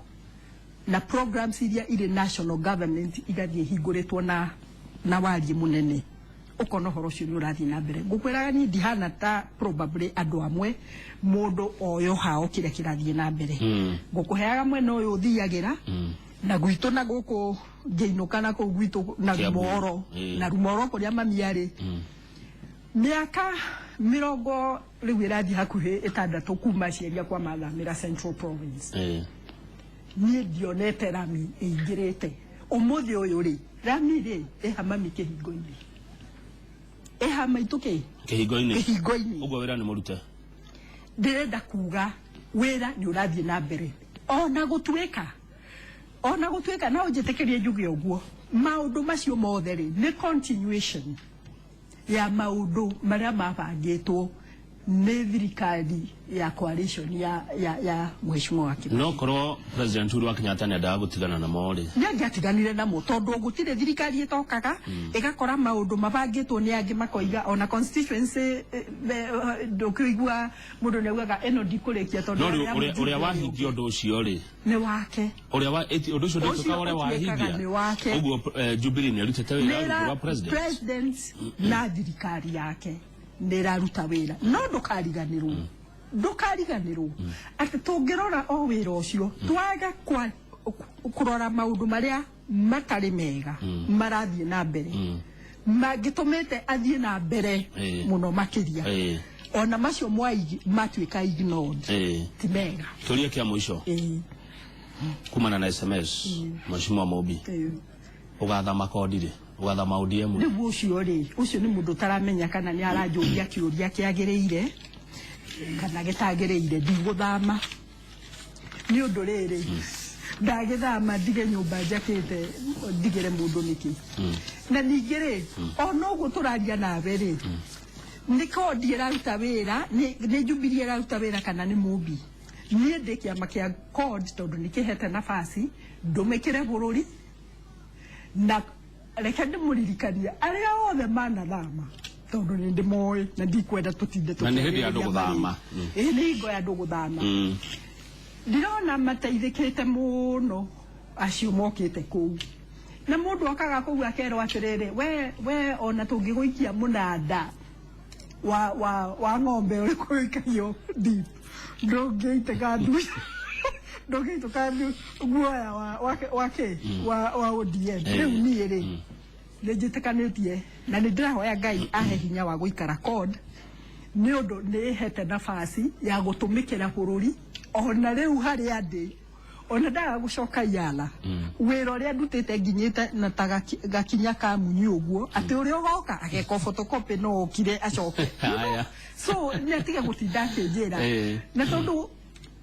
[SPEAKER 2] na programs iria irĩ national government igathiĩ hingũrĩtwo na wariĩ mũnene, ũkona ũhoro ũcio nĩ ũrathiĩ na mbere. Ngũkwĩraga niĩ ndihana ta probably andũ amwe mũndũ oyo hao kĩrĩa kĩrathiĩ na mbere. Ngũkũheaga mwena ũyũ ũthiagĩra na gwitũ na gũkũ ngĩinũka na kũu gwitũ na Rumoro na Rumoro kũrĩa mami arĩ. Mĩaka mĩrongo rĩu ĩrathiĩ hakuhĩ 6 kuma aciari akwa mathamĩra Central Province. Niĩ ndionete rami ĩingĩrĩte. Ũmũthĩ ũyũ rĩ, rami rĩ ĩha mami kĩhingo-inĩ, ĩha maitũ
[SPEAKER 3] kĩhingo-inĩ,
[SPEAKER 2] kĩhingo-inĩ.
[SPEAKER 3] Ũguo wĩra nĩ mũrute?
[SPEAKER 2] Ndĩrenda kuga wĩra nĩ ũrathiĩ na mbere ona gũtuĩka no ũnjĩtĩkĩrie njuge ũguo, maũndũ macio mothe rĩ nĩ continuation ya maũndũ marĩa mabangĩtwo nĩ thirikari ya coalition ya mheshimiwa wa Kibaki.
[SPEAKER 3] No korwo President Uhuru wa Kenyatta nĩendaga gũtigana namo rĩ,
[SPEAKER 2] nĩ angĩatiganire namo tondũ gũtirĩ thirikari ĩtokaga ĩgakora maũndũ mabangĩtwo nĩ angĩ makoiga ona constituency ndũkĩigua mũndũ nĩaugaga ĩno ndikũrĩkia tondũ
[SPEAKER 3] ũrĩa wahingia ũndũ ũcio rĩ
[SPEAKER 2] nĩ wake,
[SPEAKER 3] ũrĩa wa ũndũ ũcio ndũtuĩkaga ũrĩa wahingia
[SPEAKER 2] nĩ wake.
[SPEAKER 3] Ũguo Jubilee nĩarutĩte wĩra rungu rwa
[SPEAKER 2] president na thirikari yake nĩ ĩraruta wĩra. No ndũkariganĩrwo atĩ tũngĩrora o wĩra ũcio twaga kũrora maũndũ marĩa matarĩ mega marathiĩ na mbere mangĩtũmĩte athiĩ na mbere mũno makĩria, ona macio matuĩka ignored ti mega.
[SPEAKER 3] Kĩũria kĩa mũico kumana na SMS, Mheshimiwa Mumbi, ũgathama CORD rĩ, ũgathama ODM
[SPEAKER 2] rĩ? Rĩu ũcio rĩ, ũcio nĩ mũndũ ũtaramenya kana nĩ aranjũria kĩũria kĩagĩrĩire kana gĩtagĩrĩire. Ndigũthama nĩ ũndũ rĩrĩ, ndagĩthama ndige nyũmba njakĩte ndigĩre mũndũ nĩkĩ? Na ningĩ rĩ, ona ũguo tũraria nawe rĩ, nĩ CORD ĩraruta wĩra, nĩ Jubilee ĩraruta wĩra kana nĩ Mumbi? Niĩ ndĩ kĩama kĩa CORD tondũ nĩkĩhete nafasi ndũmĩkĩre bũrũri, na reke ndĩmũririkanie arĩa othe manathama tondũ nĩ ndĩmoĩ na ndikwenda tũtinde
[SPEAKER 3] na nĩ hĩndĩ ya andũ gũthama.
[SPEAKER 2] Ĩĩ nĩ hingo ya andũ gũthama. Ndĩrona mateithĩkĩte mũno acio mokĩte kũu, na mũndũ okaga kũu akerwo atĩrĩrĩ, we ona tũngĩgũikia mũnanda wa ng'ombe ũrĩkũ ũikagio deep ndũngĩitĩka ndũngĩitũka guoya wa ODM. Rĩu niĩ rĩ nĩ njĩtĩkanĩtie na nĩ ndĩrahoya Ngai ahe hinya wa gũikara CORD nĩ ũndũ nĩ ĩhete nafasi ya gũtũmĩkĩra bũrũri ona rĩu harĩa ndĩ, ona ndaga gũcoka Yala wĩra ũrĩa ndutĩte nginyĩte na ta gakinya ka munyi ũguo atĩ ũrĩa ũgoka ageka photocopy no okire acoke. So nĩ atige gũtinda akĩnjĩra, na tondũ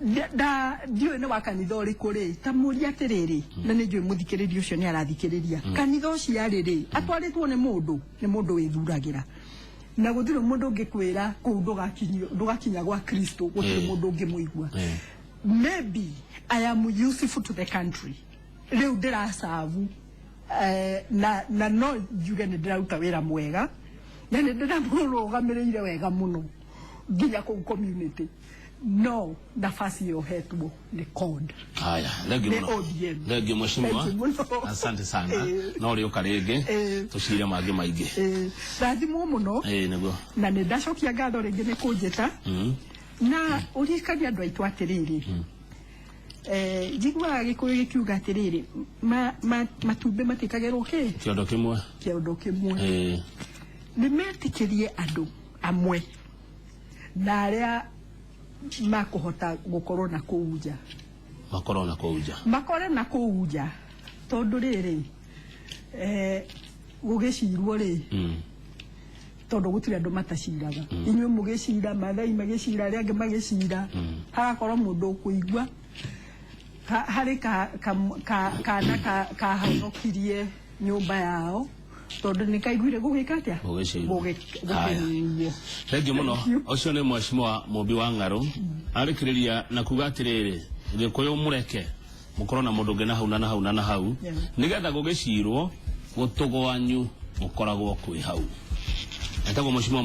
[SPEAKER 2] ndiũĩ nĩ wa kanitha ũrĩkũ rĩ, ta mũria atĩrĩrĩ, na nĩ njũĩ mũthikĩrĩria ũcio nĩ arathikĩrĩria, kanitha ũcio arĩ rĩ atwarĩtwo nĩ mũndũ wĩthuragĩra, na gũtirĩ mũndũ ũngĩkwĩra kũu ndũgakinya gwa Kristo, gũtirĩ mũndũ ũngĩmũigua. Maybe I am useful to the country, rĩu ndĩracabu na no njuge nĩ ndĩraruta wĩra mwega na nĩ ndĩramũrũgamĩrĩire wega mũno nginya kũu community. No nafasi ĩyo hetwo nĩ CORD.
[SPEAKER 3] Haya, thengiũ
[SPEAKER 2] Nĩ
[SPEAKER 3] mũno.
[SPEAKER 2] ODM.
[SPEAKER 3] Thengiũ mheshimiwa.
[SPEAKER 2] Thengiũ mũno.
[SPEAKER 3] Asante sana. No rĩũka rĩngĩ tũcire mangĩ maingĩ.
[SPEAKER 2] Rathimwo mũno.
[SPEAKER 3] Ĩĩ nĩguo.
[SPEAKER 2] Na nĩ ndacokia ngatho rĩngĩ nĩ kũnjĩta na ũririkanie andũ aitũ atĩrĩrĩ, njiguaga Gĩkũyũ gĩkiuga atĩrĩrĩ, matumbĩ matikagĩrwo kĩ?
[SPEAKER 3] Kĩondo kĩmwe.
[SPEAKER 2] Kĩondo kĩmwe. Nĩ metĩkĩrie andũ amwe na arĩa makũhota gũkorwo na kũu nja.
[SPEAKER 3] Makorwo na kũu nja.
[SPEAKER 2] Makore na kũu nja, tondũ rĩrĩ, gũgĩcirwo rĩ, tondũ gũtirĩ andũ mataciraga. Inyuĩ mũgĩcira, Mathai magĩcira, arĩa angĩ magĩcira, hagakorwo mũndũ ũkũigua harĩ kana kahonokirie nyũmba yao tondũ nĩ kaiguire gũgĩka atĩa?
[SPEAKER 3] Gũgĩcirwo.
[SPEAKER 2] Gũgĩcirwo.
[SPEAKER 3] Thengiũ mũno. Ũcio nĩ mheshimiwa Mũmbi wa Ng'arũ arĩkĩrĩria na kuga atĩrĩrĩ, Gĩkũyũ mũreke mũkorwo na mũndũ ũngĩ na hau na na hau na na hau, nĩgetha gũgĩcirwo gũtũ gwanyu gũkoragwo kwĩ hau. Etagwo mheshimiwa.